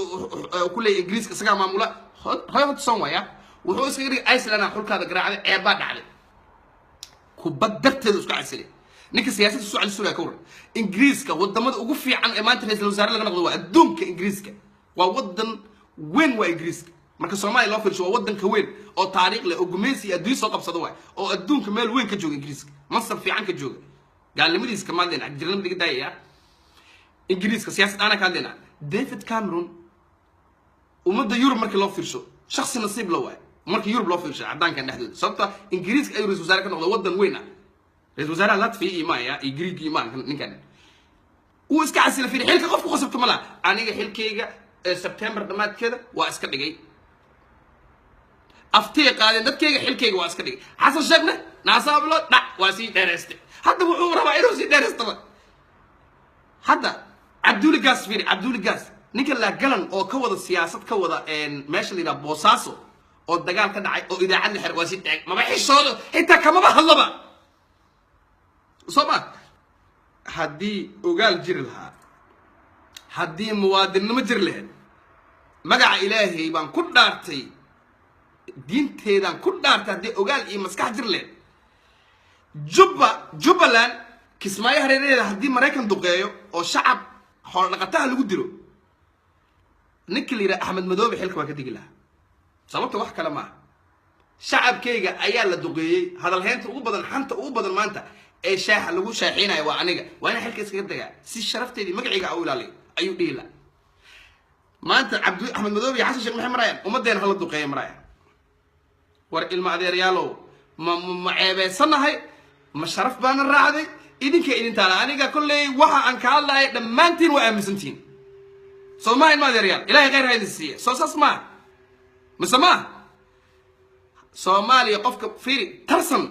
ku leeyahay Ingiriiska, isagaa maamula. Roy Hodgson waaya, wuxuu iskaga dhigay Iceland xulkaada garaacday, ceebbaa dhacday, kubad darteeda isku casilay. Ninka siyaasadda soo celisulaya ka waran? Ingiriiska wadamada ugu fiican ee maanta ra-iisul wasaare laga noqdo waa adduunka. Ingiriiska waa wadan weyn, waa Ingiriiska. Marka Soomaaliya loo fiirsho, waa wadanka weyn oo taariikh leh oo gumeysi iyo adduun soo qabsado waay, oo adduunka meel weyn ka jooga. Ingiriiska mansab fiican ka jooga. Gaalnimadiisa kama hadlayna, jirnimada laga daayaya. Ingiriiska siyaasad aana ka hadlayna. David Cameron, ummadda Yurub markii loo fiirsho, shaksi nasiib la waay markii Yurub loo fiirsho, caddaankan dhexdooda, sababta Ingiriiska ayuu ra-isul wasaare ka noqdo, wadan weyn ah. Ra-isul wasaaraha Latvia iyo maaya iyo Greek iyo maan. Ninkan wuu iska casila. Fiiri, xilka qofku qasabto ma laha. Aniga xilkayga September dhammaadkeeda waa iska dhigay, aftiyay qaadeen dadkayga, xilkayga waa iska dhigay. Xasan Sheekhna naasaablo dhac waa sii dheeraystay. Hadda wuxuu rabaa inuu sii dheeraystaba. Hadda Cabduli Gaas, fiiri, Cabduli Gaas, ninka laagalan oo ka wada siyaasad ka wada meesha la yidhaha Boosaaso oo dagaal ka dhacay oo idaacad la xir, waa sii dheeg, maba xishoodo, xitaa kamaba hadlaba. Soo ma haddii ogaal jiri lahaa, haddii muwaadinnimo jiri lahayd, magaca Ilaahay baan ku dhaartay, diinteedaan ku dhaartay, haddii ogaal iyo maskax jiri lahayd, Jubba, Jubbaland, Kismaayo hareeraheeda haddii Maraykan duqeeyo oo shacab xoolo dhaqataha lagu dilo, ninka la yidhaha Axmed Madoobe xilka waa ka digi lahaa. Sababta wax kale maaha, shacabkayga ayaa la duqeeyey. Hadalheynta ugu badan, xanta ugu badan maanta ee shaaxa lagu shaaxeynayo waa aniga, waa inaan xilka iskaga dagaa si sharafteedii magacayga u ilaaliyo, ayuu dhihi lahaa. Maanta Cabdi Axmed Madoobe iyo Xasan Sheekh maxay marayaan? Ummaddeena hala duqeeya marayaan. War ilma adeeryaalow, ma ceebeysanahay? Ma sharaf baana raacday idinka idin taala. Aniga kolley waxa aan ka hadlahay dhammaantiin waa aaminsantihiin. Soo maa ilma adeeryaal, Ilaahay khayr ha idin siiya. Soo saas maa mise maa? Soomaaliya qofka fiiri, Tarsan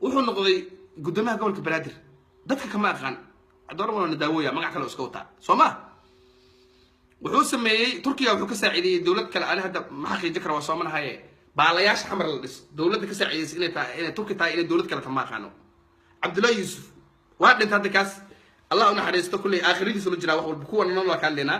wuxuu noqday guddoomiyaha gobolka Banaadir. Dadka kama aqaan adoor wana daawooya, magac kale oo iska wataa. Soo ma wuxuu sameeyey Turkiga, wuxuu ka saaciideeyey dowlad kale. Ani hadda ma xaqiijin kara, waa soomanahaye. Baalayaasha Xamar la dhis dowladda ka saaciideysay inay tahay, inay Turki tahay, inay dowlad kale kama aqaano. Cabdullahi Yuusuf waa dhintay hadda, kaas Allah u naxariisto, kulley aakhiradiisa la jiraa. Wax walba kuwa nolol waa ka hadlaynaa.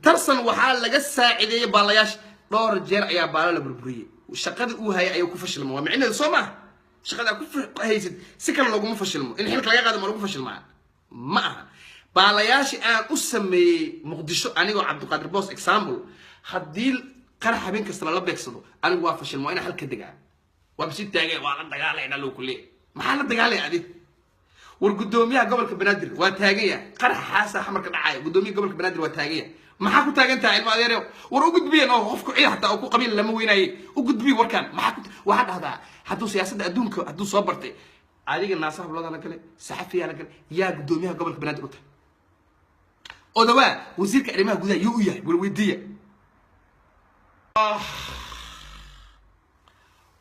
Tarsan waxaa laga saacideeyey baalayaasha, dhowr jeer ayaa baala la burburiyey. Shaqadii uu hayay ayuu ku fashilma, waa micnaheedu. Soo maaha shaqada ku haysid si kale looguma fashilmo, in xilka laga qaado ma lagu fashilmaa? Ma aha. Baalayaashii aan u sameeyey Muqdisho anigoo Cabdiqaadir Boos, example, haddii qarax habeen kasta lala beegsado, anigu waa fashilma, waa inaan halka degaa, waa bisi taagay, waa la dagaalayna loo kuleey. Maxaa la dagaalaya adi? War guddoomiyaha gobolka Banaadir waa taagan yahay, qaraxaasa Xamarka dhacaya, guddoomiyaha gobolka Banaadir waa taagan yahay. Maxaa ku taagan tahay, ilma adeerew? War u gudbiyan oo qofku ciid xataa oo ku qabiil lama weynaye, u gudbiy warkaan. Maxaa ku waxaa dhahdaa hadduu siyaasadda adduunka hadduu soo bartay adiga, naasa hablooda la gale, saxafiyaa la gale, yaa guddoomiyaha gobolka Banaadir u tahay? Odawaa wasiirka arrimaha gudaha yuu u yahay? War weydiiya.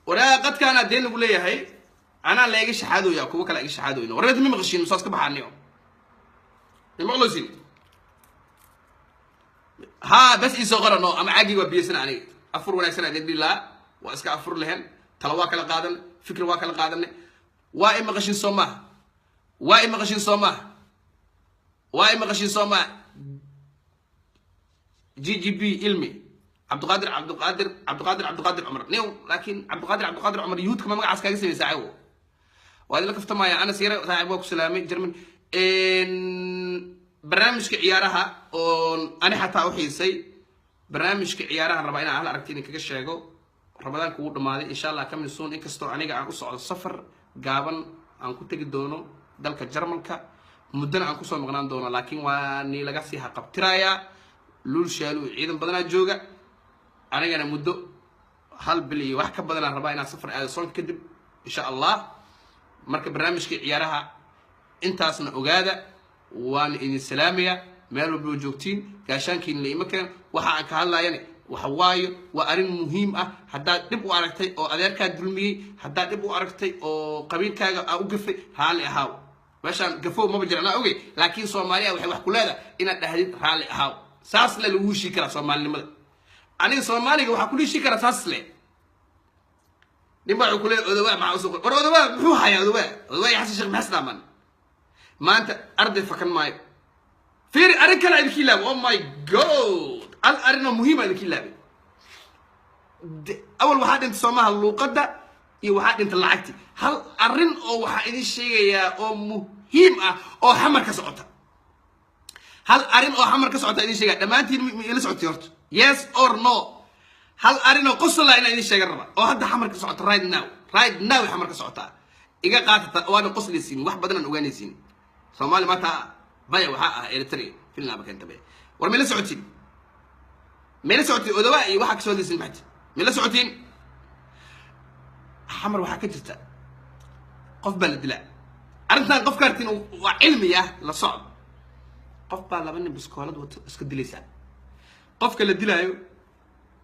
Waraa qadkaana deen lagu leeyahay, anaa la iga shaxaadooya, kuwa kale iga shaxaadooyna. Wareed ma maqashiin musaas ka baxaaniyo? Ma maqloosin? Haa, bas iisoo qorano ama caagii waa biyasana. Aniga afur wanaagsan aan idin lahaa, waa iska afur lehen. Talo waa kala qaadan, fikir waa kala qaadanay. Waa i maqashin soo maaha? Waa i maqashin soo maaha? Waa i maqashin soo maaha? GGB ilmi Cabdiqaadir, Cabdiqaadir, Cabdiqaadir, Cabdiqaadir Cumar new. Laakiin Cabdiqaadir, Cabdiqaadir Cumar yuhuudka ma magacaas kaaga samey saaxibo? Waa idinla kaftamaya. Anas yare saaxib, waa ku salaamay. German barnaamijka ciyaaraha oon ani xataa u xiisay, barnaamijka ciyaarahan rabaa inaan hal aragti idin kaga sheego. Ramadaanka wuu dhamaaday, insha Allah coming soon. Inkastoo aniga aan u socdo safar gaaban aan ku tegi doono dalka Jarmalka, muddana aan kusoo maqnaan doono, laakiin waa ni laga sii haqabtirayaa. Luul shaalu ciidan badanaa jooga, anigana muddo hal bil iyo wax ka badanaan rabaa inaan safar aado soonka kadib, insha Allah. Marka barnaamijka ciyaaraha intaasna ogaada. Waana idin salaamaya meel walba oo joogtiin. Gaashaankiina la ima keen. Waxa aan ka hadlayana waxa waayo waa arrin muhiim ah. Haddaad dhib u aragtay oo adeerkaa dulmiyey, haddaad dhib u aragtay oo qabiilkaaga aa u gafay, raalli ahaaw. Meeshaan gafow maba jira, anaa ogey, laakiin Soomaaliya waxay wax ku leedahay inaad dhahdid raalli ahaaw. Saas le lagu heshii karaa soomaalinimada. Aniga Soomaaliga waxaa ku heshii karaa saas le. Nin baa wuxuu ku leeyahay Odawaa maxaa usoo qor? War Odawaa muxuu hayaa? Odawaa, Odawaa iyo Xasan Sheekh maxay isdhaamaan maanta? Arday fakan maayo. Fiiri, arrin kale idinka ilaabay. Oh my God, hal arrin oo muhiima idinka ilaabay. Awal waxaa dhintay soomaha luuqadda iyo waxaa dhintay lacagti. Hal arrin oo waxaa idin sheegayaa oo muhiim ah oo Xamar ka socota. Hal arrin oo Xamar ka socota idin sheegaya. Dhammaantiin ma ila socotay horta? Yes or no? Hal arrin oo qosola inaan idin sheegan raba oo hadda Xamar ka socota, right now, right now Xamar ka socotaa. Iga qaatata, waana qoslaysiin, wax badan aan ogaanaysiin. Soomaali maanta maya waxaa ah Eritrea Finland keenta be. War mila socotiin? Mila socotiin? Odawaa iyo waxaa kasoo hadlaysiin maxti mila socotiin? Xamar waxaa ka jirta qof baa la dilaa. Arrintan qof kaartiin waa cilmi ah, la socdo. Qof baa laba nin biskoolad wato iska dilaysaa. Qofka la dilaayo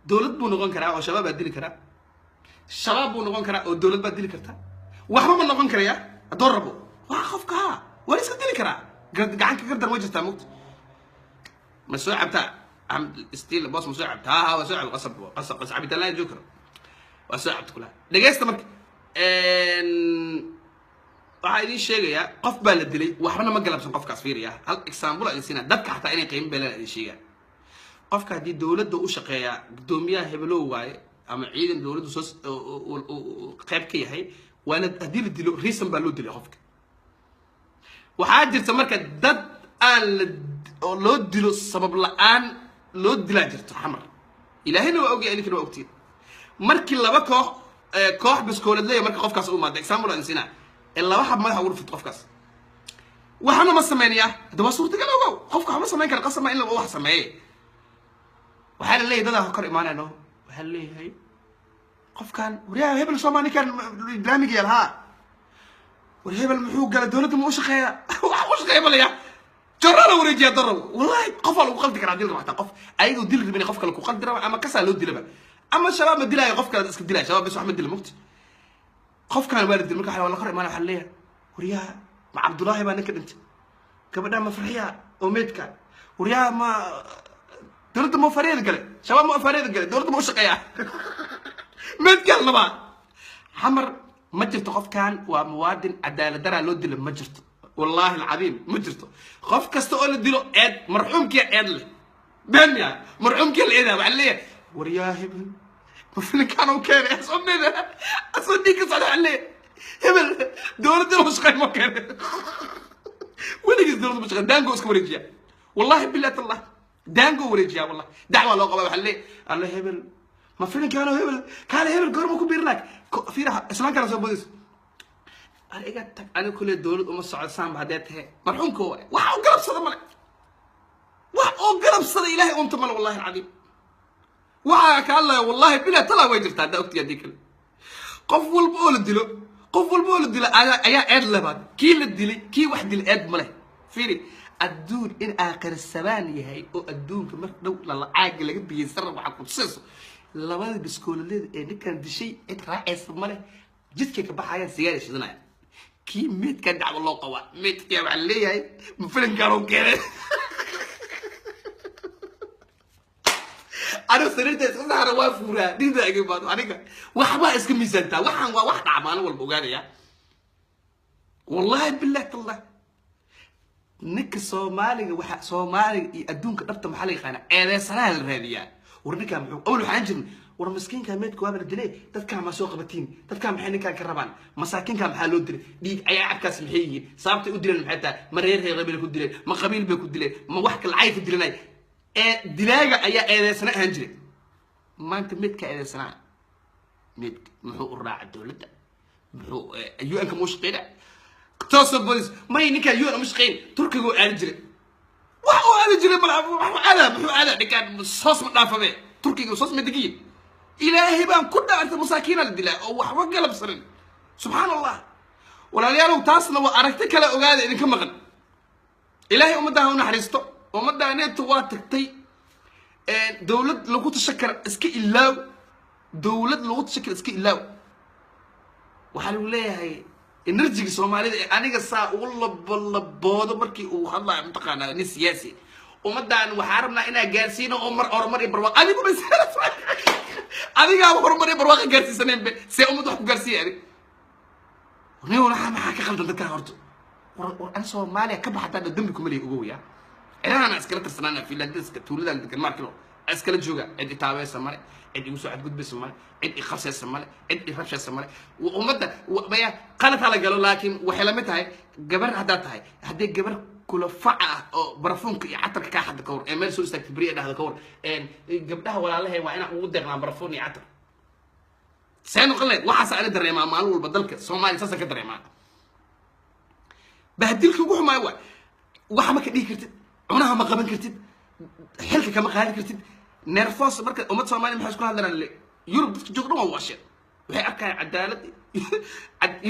dowlad buu noqon karaa oo Shabaab baa dili karaa, Shabaab buu noqon karaa oo dowlad baa dili karta, waxba ma noqon karaya haddoo rabo. Waa qofka ha waa la iska dili karaa. Gacan ka gardar ma jirtaa mugta? Ma soo cabtaa Axmed Stiil boos? Ma soo cabtaa? Ha, waa soo cab. Qasab, qasab, qasab, cabitaan laa joogi karo. Waa soo cabta kulaha. Dhegeysta marka, waxaa idiin sheegayaa qof baa la dilay, waxbana ma galabsan qofkaas. Fiiriya, hal example idin siinaa, dadka xataa inay qiimo beelaan idin sheegaa. Qofka haddii dowladda u shaqeeyaa, guddoomiyaha hebelow waaye ama ciidan dowladdu soo qayb ka yahay, waa la haddii la dilo reason baa loo dilay qofka. Waxaa jirta marka dad aan la oo loo dilo sabab la-aan loo dilaa jirto Xamar. Ilaahayna waa ogyahay, idinkana waa ogtiin. Markii laba koox koox biskoolad leeya marka qofkaas u imaado, example aan siinaa, ee laba xab madaxa ugu dhufto qofkaas, waxna ma sameynaya. Hadda waa suurtagal, ogow, qofka waxma samayn kara, qasama in wax sameeye. Waxaa la leeyahay dadaa kor imaanayno, waxaa la leeyahay qofkan waryaha hebel sooma ninkan laamiga yaal haa. War hebel muxuu galay? Dowladda ma u shaqeeyaa? Wax u shaqeeya malaya, jarra la wareejiyaa daraw. Wallahi qof waa lagu qaldi karaa dil rabaa, qof ayagoo dil rabin qof kale ku qaldi raba, ama kasaa loo dilaba, ama shabaab ma dilaayo, qof kale iska dilaayo. Shabaab bas wax ma dila mugti. Qofkan waa la dil, marka waa la kor imaana, waxaa leeyahay waryaha ma Cabdullaahi baa ninka dhintay, gabadha ma Farxiya oo meydka, waryaha ma dowladda ma fareeda gale, shabaab ma fareeda gale, dowladda ma u shaqeeyaa, meydkaa la rabaa. Xamar ma jirto qofkan waa muwaadin cadaalad daraa loo dilo, ma jirto, wallaahi alcadiim ma jirto. Qof kasta oo la dilo eed marxuumkiya eed leh, been miya? Marxuumkiya la eedaa, waxaa leeyahay waryaa hebel ma filinkaan uu keenay asoo meeda asoo dhiig ka socda, waxaa leeyahay hebel dowladda inuu shaqeyn ma keenay, weligiis dowladda ma shaqeyn, daango iska wareejiya. Wallahi billahi tallah daango wareejiya, wallahi dacwa loo qabaa, waxaa leeyahay alla hebel ma filinkaano, hebel kaale, hebel goorma ku biirnaag fiiraha islaamkana soo bodayso. Iga tag, ani kule dowlad uma socdo, saanba haddee tahay marxuumka waay. Wax oo galabsada male, wax oo galabsada ilaahay unta male, wallahi alcadiim waxaa ka hadlaya. Wallahi bilaa talaa way jirtaa haddaa ogtiya, haddii kale qof walba oo la dilo, qof walba oo la dilo ayaa eed lebaad. Kii la dilay, kii wax dilay eed ma leh. Fiiri, adduun in aakhir sabaan yahay oo adduunka mar dhow lalacaaga laga biyeysan rabo, waxaa ku tusayso labada biskooladeeda ee ninkan dishay cid raacaysa ma leh, jidkay ka baxayaan, sigaar ay shidanayaan. Kii meydkaa dacwo loo qabaa, meydkaa waxaa leeyahay ma filinkaan uu keenay. Aniga sariirta iska saara waa fuuraa dhida iga imaado, aniga waxbaa iska miisaantaa, waxaan waa wax dhaca maalin walba ogaanaya. Wallahi billahi tallah ninka Soomaaliga, waxa Soomaaliga iyo adduunka dhabta maxaa la yaqaanaa? Eedeysanaha la raadiyaa. War ninkaa muxuu awal waxaan jirin, war miskiinka meydka waaba la dilay, dadkaa ma soo qabatiin, dadkaa maxay ninkaan ka rabaan, masaakiinkaa maxaa loo dilay, dhiig ayaa cabkaas maxay yihiin, sababtay u dileen maxay tahay, ma reer reer bay ku dileen, ma qabiil bay ku dileen, ma wax kale lacag ku dilanay? Ee dilaaga ayaa eedeysana ahaan jiray, maanta meydka eedeysanaa. Meydka muxuu u raaca dowladda? Muxuu UN-ka muu shaqeynaa? Toosoo bolis may ninkaa UN uma shaqeyn, Turkiga oo aadi jiray, wax uu aadi jiray mal wax aadaa, muxuu aadaa ninkaan? Soos ma dhaafabe, Turkiga soos ma degiyin. Ilaahay baan ku dhaartay, masaakiina la dilaa oo waxba galabsanin, subxaan Allah. Walaalayaalow, taasna waa aragti kale ogaada idinka maqan. Ilaahay ummaddaha u naxariisto, ummadaaneetu waa tagtay. Dowlad lagu tashakar iska ilaaw, dowlad lagu tashakar iska ilaaw. Waxaa lagu leeyahay enerjiga Soomaalida ee aniga saa ugu labolaboodo markii uu hadlayo mataqaanaa nin siyaasi, ummaddan waxaa rabnaa inaa gaarsiino oo mar horumar iyo barwaaqo. Adigu bas adigaaba horumar iyo barwaaqa gaarsiisanayn be, see ummad wax ku gaarsiiya? Adig nin waxaa maxaa ka qaldan dadkaa horta? War ani Soomaaliya ka bax haddaan dambi kuma leeyi, ogow yaa cidahan iskala tirsanaana, Finlandiska tuuladan degan markilo iskala jooga, cid itaabaysa male, cid igu soo xadgudbaysa male, cid iqabsaysa male, cid irabshaysa male. Ummadda maya qalad hala galo, laakiin waxay lamid tahay gabar haddaad tahay, haddii gabar kula faca ah oo barafuunka iyo catarka kaa xadda ka war ee meel soo istaagta beri dhahda ka war gabdhaha walaalahay waa inaan ugu deeqnaa barafuun iyo catar, see noqon lahayd? Waxaas ani dareemaa maalin walba dalka Soomaaliya, saasaan ka dareemaa. Bahdilka ugu xumaayo waay, waxa ma ka dhihi kartid, cunaha ma qaban kartid, xilka kama qaadi kartid, nervos. Marka ummad Soomaaliya maxay isku hadlaan? Yurub dadka joogo dhan waa waasheen, waxay arkayaan cadaalad.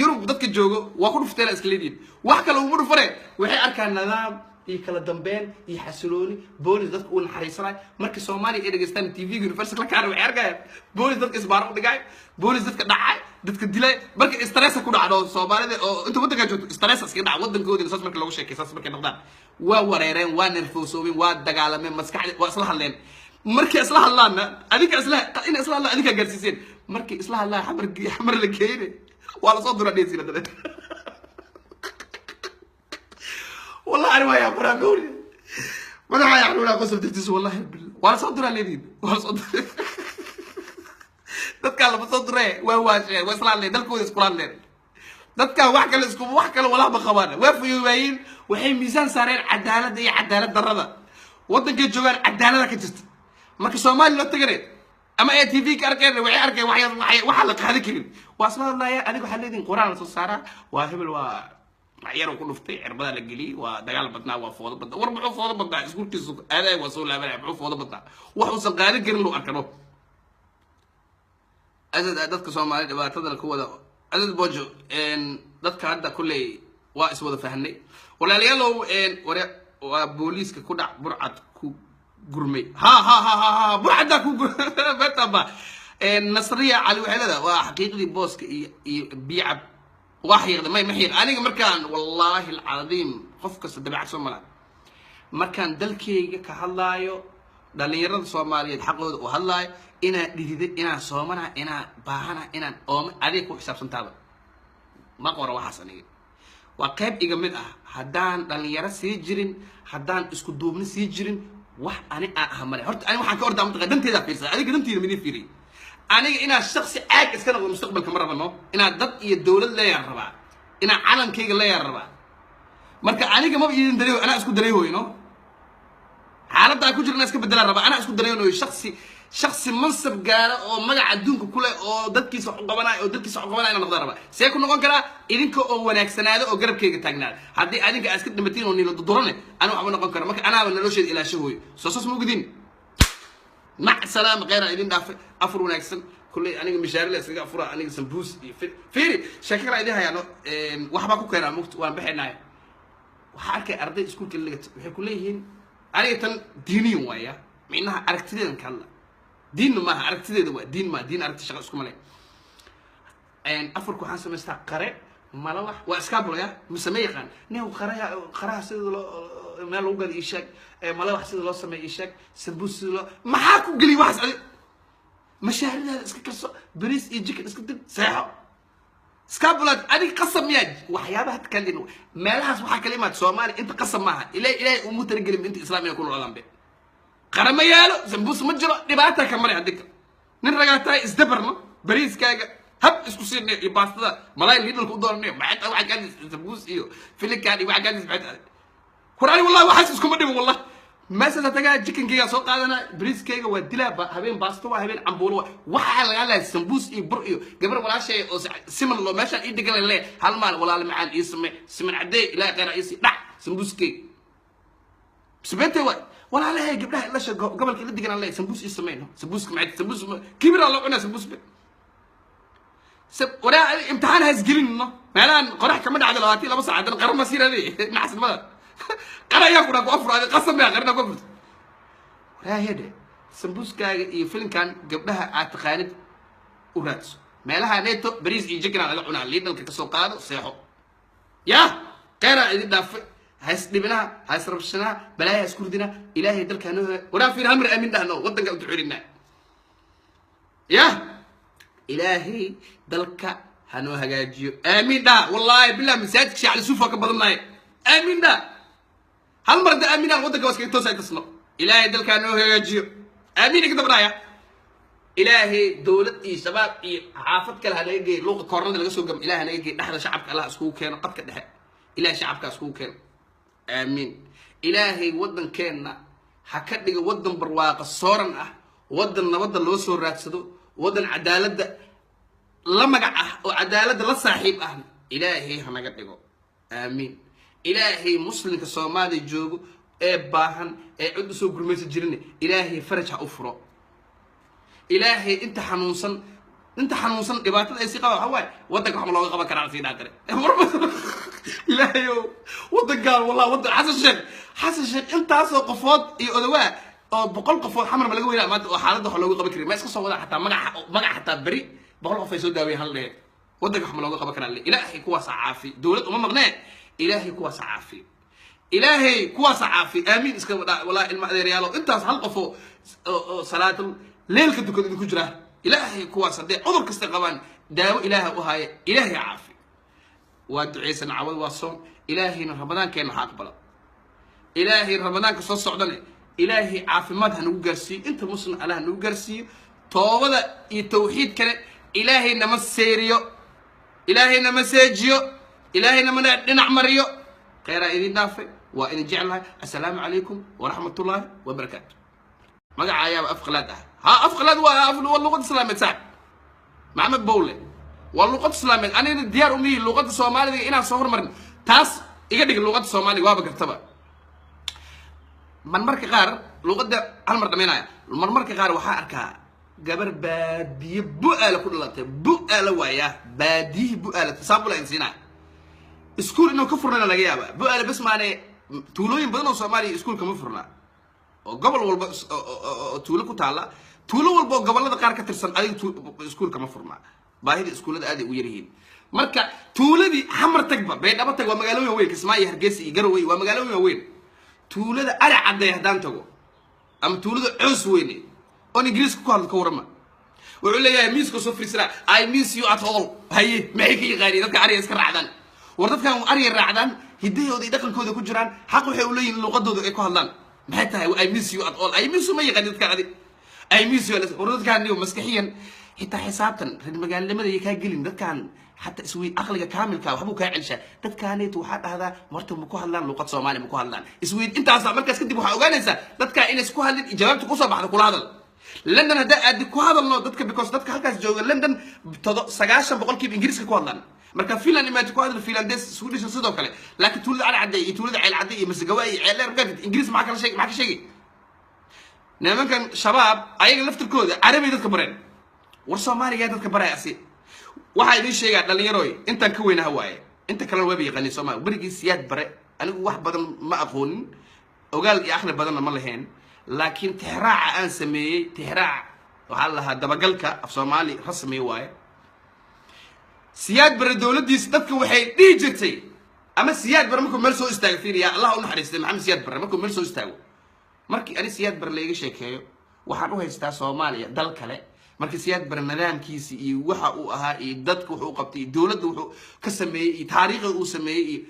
Yurub dadka joogo waa ku dhufteen iska leediin, wax kale uma dhufaneen, waxay arkaan nidaam iyo kala dambeyn iyo xasilooni, boolis dadka uu naxariisanayo. Marka Soomaaliya ay dhegeystaan TV Universal la kaana, waxay arkayaan boolis dadka isbaaro u dhigaayo, boolis dadka dhacay, dadka dilay. Marka stressa ku dhacdo Soomaalida oo inta waddankaa joogto, stressa iskaga dhaca waddankoodina. Saas marka loogu sheekay, saas markay noqdaan, waa wareereen, waa nerfosoobeen, waa dagaalameen, maskaxda waa isla hadleen. Markay isla hadlaanna adinka isla ina isla hadlaan adinkaa gaarsiiseen, markay isla hadlaan xamar xamar la geeyne waa lasoo duraa dhesiina dadeed. Wallahi ani waa yaa gawri madaxa yaa qosol dartiis, wallahi billah waa lasoo duraa leediin, waa lasoo duraa dadkaa, lama soo duree, waa waasheen, waa isla hadleen, dalkooda iskula hadleen. Dadkaa wax kale isku wax kale walaha ma qabaan, waa fayoobaayeen, waxay miisaan saareen cadaaladda iyo cadaalad darrada. Waddankay joogaan cadaalada ka jirta, marka Soomaaliya loo tagane ama ay TV ka arkeen, waxay arkeen waxa la qaadan karin, waa isla hadlaaya. Adiga waxaa leedihin quraan la soo saaraa, waa hebel waa yar ku dhuftay, cirbadaa la geliyey, waa dagaal badnaa, waa foodo badnaa. War muxuu foodo badnaa? Iskuulkiisu aadaay waa soo laabanaya, muxuu foodo badnaa? Wax uusan qaadan karin loo arkano. Asad dadka Soomaaliya dhibaatadana ku wada Adad bojo dadka hadda kulley waa iswada fahanay, walaalayaalow. Waa booliiska ku dhac Burcad ku gurmay. Ha ha ha ha ha, Burcaddaa ku betaba. Nasriya Cali waxay leedahay waa xaqiiqdii booska iyo biyacab waa xiiqda. May, ma xiiq aniga. Markaan, wallaahi alcadiim, qof kasta dabeecad soo mala. Markaan dalkayga ka hadlaayo, dhalinyarada Soomaaliyeed xaqooda u hadlaayo, inaan dhididay, inaan soomana, inaan baahana, inaan ooma, adiga ku xisaabsantaaba ma qoro waxaas. Aniga waa qayb iga mid ah. Haddaan dhalinyaro sii jirin, haddaan isku duubni sii jirin, wax ani aan ah male. Horta ani waxaan ka ordaa mataqa danteeda fiirsada, adiga danteeda midin fiiriy. Aniga inaan shaksi caag iska noqdo mustaqbalka ma rabano. Inaan dad iyo dowlad leeyaan rabaa, inaan calankayga leeyaan rabaa. Marka aniga maba idin dareeho, anaa isku dareehoyno. Xaaladda aan ku jirna iska bedelaan rabaa, anaa isku dareenoyo. Shaksi mansab gaara oo magaca adduunka kule oo dadkiisa wax u qabanayo oo dadkiisa wax u qabanaya inaan noqdaan rabaa. See ku noqon karaa? Idinka oo wanaagsanaado oo garabkayga taagnaada. Haddii adinka aad iska dhimatiin oo niila dudurane, ana waxba noqon karo. Marka anaaba nolosheeda ilaasho hooyo. Soo saas ma ogdin? Mac salaama, kheyraa idin dhaafay, afur wanaagsan. Kulley aniga mishaarila iskaga afura aniga sambuus iyo fiiri. Sheeko kale idin hayaano, waxbaa ku keenaa mugta, waan bixinaaya. Waxaa arkay arday iskuulka ligata, waxay ku leeyihiin aniga tan diiniyan waaya, micnaha aragtideedan ka hadla, diinna maaha, aragtideeda waa diin, maa diin, aragti shaqa iskuma le. Afurka waxaan samaystaa qare malawax, waa iskaabulaya mise ma yaqaan nin qaraha. Qaraha sida loo meel lagu gado ii sheeg, malawax sida loo sameeyo ii sheeg, sambuus sida loo. Maxaa ku geliy waxaas? Adi mashaaridaada iska karso, bariis iyo chicken iska dib, seexo. Iskaabulaad adiga qasab miyaa waxyaabaha hadda kala meelahaas? Waxaa kala imaad Soomaaliya inta qasab maaha. Ilahay, Ilahay umu talagelin inta Islaam inay ku noolaadaan be. Qara ma yaalo, sambuus ma jiro, dhibaata ka maray. Hadika nin ragaa tahay, isdabarno, bariiskaaga hab isku siinay iyo baastada malaay Lidlka u doonanayo. Maxay tahay waxaa kaadis sambuus iyo filinkaan iyo waxaa kaadis? Maxay tahay qur'aani? Wallahi waxaas iskuma dhibo. Wallah meeshaas tagaa, chickenkayga soo qaadana, bariiskayga waa dilaa, habeen baasto waa, habeen cambuulo waa. Waxaa laga hadlaya sambuus iyo bur iyo gabar walaashay oo siman loo meeshaan ii degan le. Hal maal walaal macaan ii samee siman cadee, Ilaahay khayr ii sii dhac sambuuskayga sibeentay waay. Walaalahay gabdhaha ila sheego gobolka ila degan aan leeyahay sambuus ii sameyno. Sambuuska maxay? Sambuus kibiraa loo cunaa sambuus be. Waraa imtixaan ha isgelin no. Meelahan qorax kama dhacdo 22 saac. Haddana qara ma siirade naxasnimada qara ayaa ku dhaa ku afur. Adi qasab miyaa qarina ku afurta? Waraa hedhe, sambuuskaaga iyo filinkan gabdhaha aad taqaanid u raadso. Meelaha neeto bariis iyo chicken aa laga cunaa, Lidlka kasoo qaado, seexo. Ya kheyraa idin dhaafay. Ha isdhibinaha, ha israbshanaha, balaaya ha isku ridina. Ilaahay dalka hanoo. Waraa fiir, hal mar aamin dhahno, waddanka u ducelinaa. Ya Ilaahay dalka hanoo hagaajiyo, aamiin dha. Wallaahi billah, masaajidka Sheekh Cali Suuf waa ka badannahay. Aamiin dha, hal mar da aaminaan, waddanka waa iskaga toosa tasno. Ilaahay dalka hanoo hagaajiyo, aamiin iga dabdhaya. Ilaahay dowlad iyo shabaab iyo xaafad kale hanaga geey, luuqa koornada laga soo gamo Ilahay hanaga geey. Dhexda shacabka Allah iskugu keeno, qadka dhexe Ilahay shacabka iskugu keeno, aamiin. Ilaahay waddankeenna ha ka dhiga waddan barwaaqa sooran ah, waddan nabadda loo soo raadsado, waddan cadaaladda la magac ah oo cadaaladda la saaxiib ahna Ilaahay ha naga dhigo, aamiin. Ilaahay muslimka Soomaaliya joogo ee baahan ee cid usoo gurmaysa jirin, Ilaahay faraj ha u furo. Ilaahay inta xanuunsan, inta xanuunsan dhibaatada ay sii qabaan waxa waaye waddanka waxma looga qaban karaa sii dhaatare. Ilaahayow waddankaan, wallah waddan Xasan Sheekh, Xasan Sheekh intaasoo qofood iyo odawaa oo 100 qofood Xamar ma laga weynaa maanta oo xaaladda wax looga qaban karin? Ma iska soo wadaan xataa magaca, magaca xataa beri 100 qof ay soo daaweeyeen hal dhehe. Waddanka wax ma looga qaban karaa? Ilaahay kuwaasa caafi, dowlad uma maqnee. Ilaahay kuwaasa caafi, Ilaahay kuwaasa caafi, aamiin iska wadhaa. Wallahi ilma adeeryaalo, intaas hal qof oo salaatul leelka dukada idinku jira, Ilaahay kuwaas hadday cudur kasta qabaan daawo Ilaaha u haaya, Ilaahay caafi. Waa ducaysan cawad, waa soon. Ilaahayna ramadaankeenna ha aqbalo. Ilaahay ramadaanka soo socdane Ilaahay caafimaad ha nagu gaarsiiyo, inta muslim Allah ha nagu gaarsiiyo. Toobada iyo tawxiidkane Ilaahay nama seeriyo, Ilaahay nama seejiyo, Ilaahay nama dhinac mariyo. Kheyraa idin dhaafay, waa idin jeclahay. Assalaamu calaykum waraxmatullaahi wabarakaatu. Magaca ayaaba af qalaad ah. Ha, af qalaad waa luqad islaameed. Saaxib Maxamed Bowle, waa luqad islaameed. Anigana diyaar uma yihi luqadda Soomaaliga inaan soo hormarin. Taas iga dhig luqadda Soomaaliga waaba gartaba. Marmarka qaar luqadda hal mar dhamaynaya. Marmarka qaar waxaa arkaa Gabar baadiye Bu-aala ku dhalatay, Bu-aala waaya, baadiyihii Bu-aala saabula insiinaa iskuul inuu ka furnana laga yaaba. Bu-aala bes maane, tuulooyin badan oo Soomaaliya iskuul kama furna, oo gobol walba oo tuulo ku taalla, tuulo walba oo gobollada qaar ka tirsan adiga iskuul kama furna. Baahida iskuullada aad ay u yaryihiin. Marka tuuladii Xamar tagba, Baydhabo tag, waa magaalooyin waaweyn. Kismaayo, Hargeysa iyo Garowe waa magaalooyin waaweyn. Tuulada Ari Cadday haddaan tago ama tuulada Coos Weyne oon Ingiriiska ku hadlo, ka warrama? Wuxuu leeyahay, miiska soo fariisana, "I miss you at all." Haye, maxay ka yaqaaniin dadka ariga iska raacdaan? War dadkan ariga raacdaan, hiddahooda iyo dhaqankooda ku jiraan, xaq waxay u leeyihin luqadooda ay ku hadlaan. Maxay tahay "I miss you at all"? I miss you ma yaqaanin dadkan adi. I miss you. War dadkan niyo maskaxiyan xitaa xisaabtan reer magaalnimada iyo kaa gelin. Dadkan xataa iswey aqliga kaamilka waxbuu kaa celshaa. Dadkaanaytu waxaa dhahdaa, marta ma ku hadlaan luqad Soomaali? Ma ku hadlaan? Isweyd intaasa. Markaas kadib waxaa ogaanaysaa dadkaa inay isku hadlin. Jawaabta kusoo baxda kula hadal. London haddaa aadi, ku hadalno dadka, because dadka halkaas jooga London todo 90% Ingiriiska ku hadlaan. Marka Finland imaati, ku hadal Finlandes, Swedish sidoo kale. Laakiin tuulada Cali Cadde iyo tuulada Ceel Cadde iyo Masagawa iyo Ceeldheer markaad Ingiriis maxaa kala sheeg? Maxaa ka sheegi? Nimankan Shabaab ayaga laftirkooda Carabay dadka bareen. War Soomaaliga dadka baraya asi. Waxaa idiin sheegaa, dhallinyarooy, intaan ka weynaha waaye, inta kalena waaba yaqaanin Soomaaliya. Berigii Siyaad Bare anigu wax badan ma aqoonin, ogaal iyo aqli badanna ma lahayn, laakiin tixraaca aan sameeyey, tixraac waxaa la lahaa dabagalka, af Soomaali rasmi waaye. Siyaad Bare dowladdiisa dadka waxay dhihi jirtay, ama Siyaad Bare markuu meel soo istaago, fiiriya, Allah u naxariistay Maxamed Siyaad Bare, markuu meel soo istaago, markii ani Siyaad Bare laiga sheekeeyo, waxaan u haystaa Soomaaliya dal kale. Markii Siyaad Bare nidaamkiisi iyo waxa uu ahaa iyo dadka wuxuu qabtay iyo dowladda wuxuu ka sameeyey iyo taariikhda uu sameeyey iyo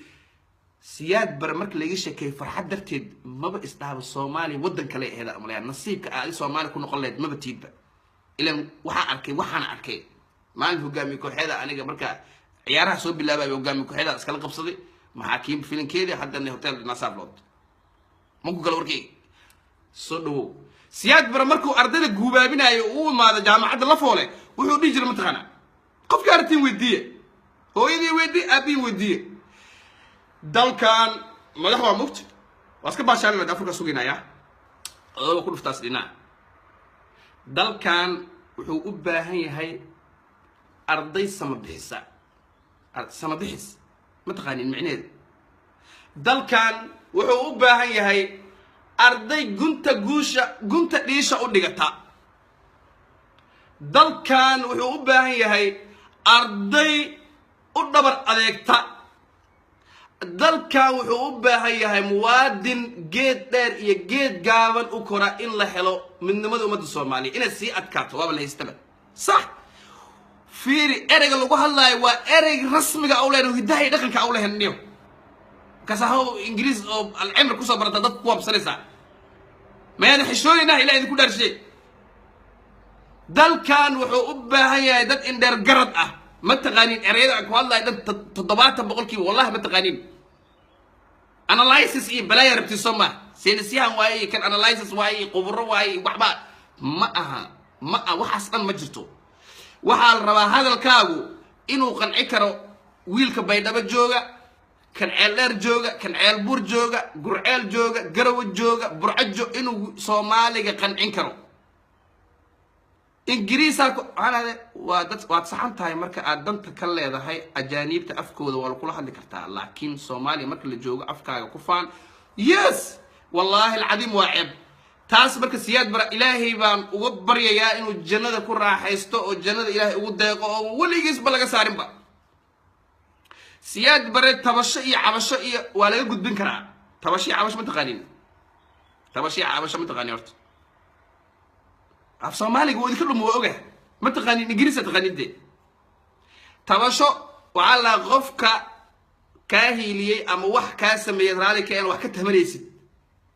Siyaad Bare marka laiga sheekeeyo, farxad darteed maba isdhaaba Soomaaliya waddan kale aheeda malaya. Nasiibka aadi Soomaaliya ku noqon lahayd maba tiidba. Ilan waxaan arkay, waxaan arkay maalin hogaamiye kooxeeda. Aniga marka ciyaaraha soo bilaabay, hogaamiye kooxeeda iskala qabsaday maxaakiim filinkeedii, haddana Hotel Nasaablood maku kala warkeyga soo dhawow. Siyaad Bare markuu ardayda guubaabinayo, uu imaado jaamacadda La Foole, wuxuu dhihi jiray, mataqaana, qofka artiin weydiiye, hooyadii weydii, aabihin weydiiye, dalkan madax waa mugta, waa iska baashaalina, Afrika suginaya odaba ku dhuftaas dhinac. Dalkan wuxuu u baahan yahay arday sama bixisa. Sama bixis ma taqaanin micneheedu? Dalkan wuxuu u baahan yahay arday gunta guusha gunta dhiisha u dhigata. Dalkan wuxuu u baahan yahay arday u dhabar adeegta. Dalkan wuxuu u baahan yahay muwaadin geed dheer iyo geed gaaban u kora in la helo midnimada ummadda Soomaaliya inay sii adkaato. Waaba la haystaba, sax. Fiiri, ereyga lagu hadlaayo waa erey rasmiga au lehen, hiddaha iyo dhaqanka au lehen. Niyo markaas haw Ingiriis oo alcimri kusoo barata dadka ku habsanaysaa, mayaada xishoonaynah? Ilah idinku dhaarshe, dalkan wuxuu u baahan yahay dad indheer garad ah. Ma taqaanin ereyada aan ku hadlayo dhan 70%, wallahi ma taqaanin. Analysis iyo balaaya rabti, soo ma saynisyahan waaye iyo kan analysis waaye iyo quburo waaye iyo waxba ma aha, ma aha waxaas dhan ma jirto. Waxaa la rabaa hadalkaagu inuu qanci karo wiilka Baydhabo jooga, kan Ceeldheer jooga, kan Ceelbuur jooga, Gurceel jooga, Garawa jooga, Burco, inuu Soomaaliga qancin karo. Ingiriisaa waxaan waa dad waad saxan tahay. Marka aad danta ka leedahay ajaaniibta afkooda waa lakula hadli kartaa, laakiin Soomaaliya marka la joogo, afkaaga ku faan. Yes, wallaahi alcadiim, waa ceeb taas. Marka Siyaad Bara Ilaahay baan uga baryayaa inuu jannada ku raaxaysto oo jannada Ilaahay ugu deeqo oo weligiisba laga saarinba. Siyaad Bare tabasho iyo cabasho iyo waa laga gudbin karaa. Tabasho iyo cabasho ma taqaanin? Tabasho iyo cabasho ma taqaanin? Horta af Soomaaliga waa idinka dhum, waa oga. Ma taqaanin Ingiriisa? Taqaanin de. Tabasho waxaa la qofka kaa hiiliyey ama wax kaa sameeyey raali ka een wax ka tabanaysid,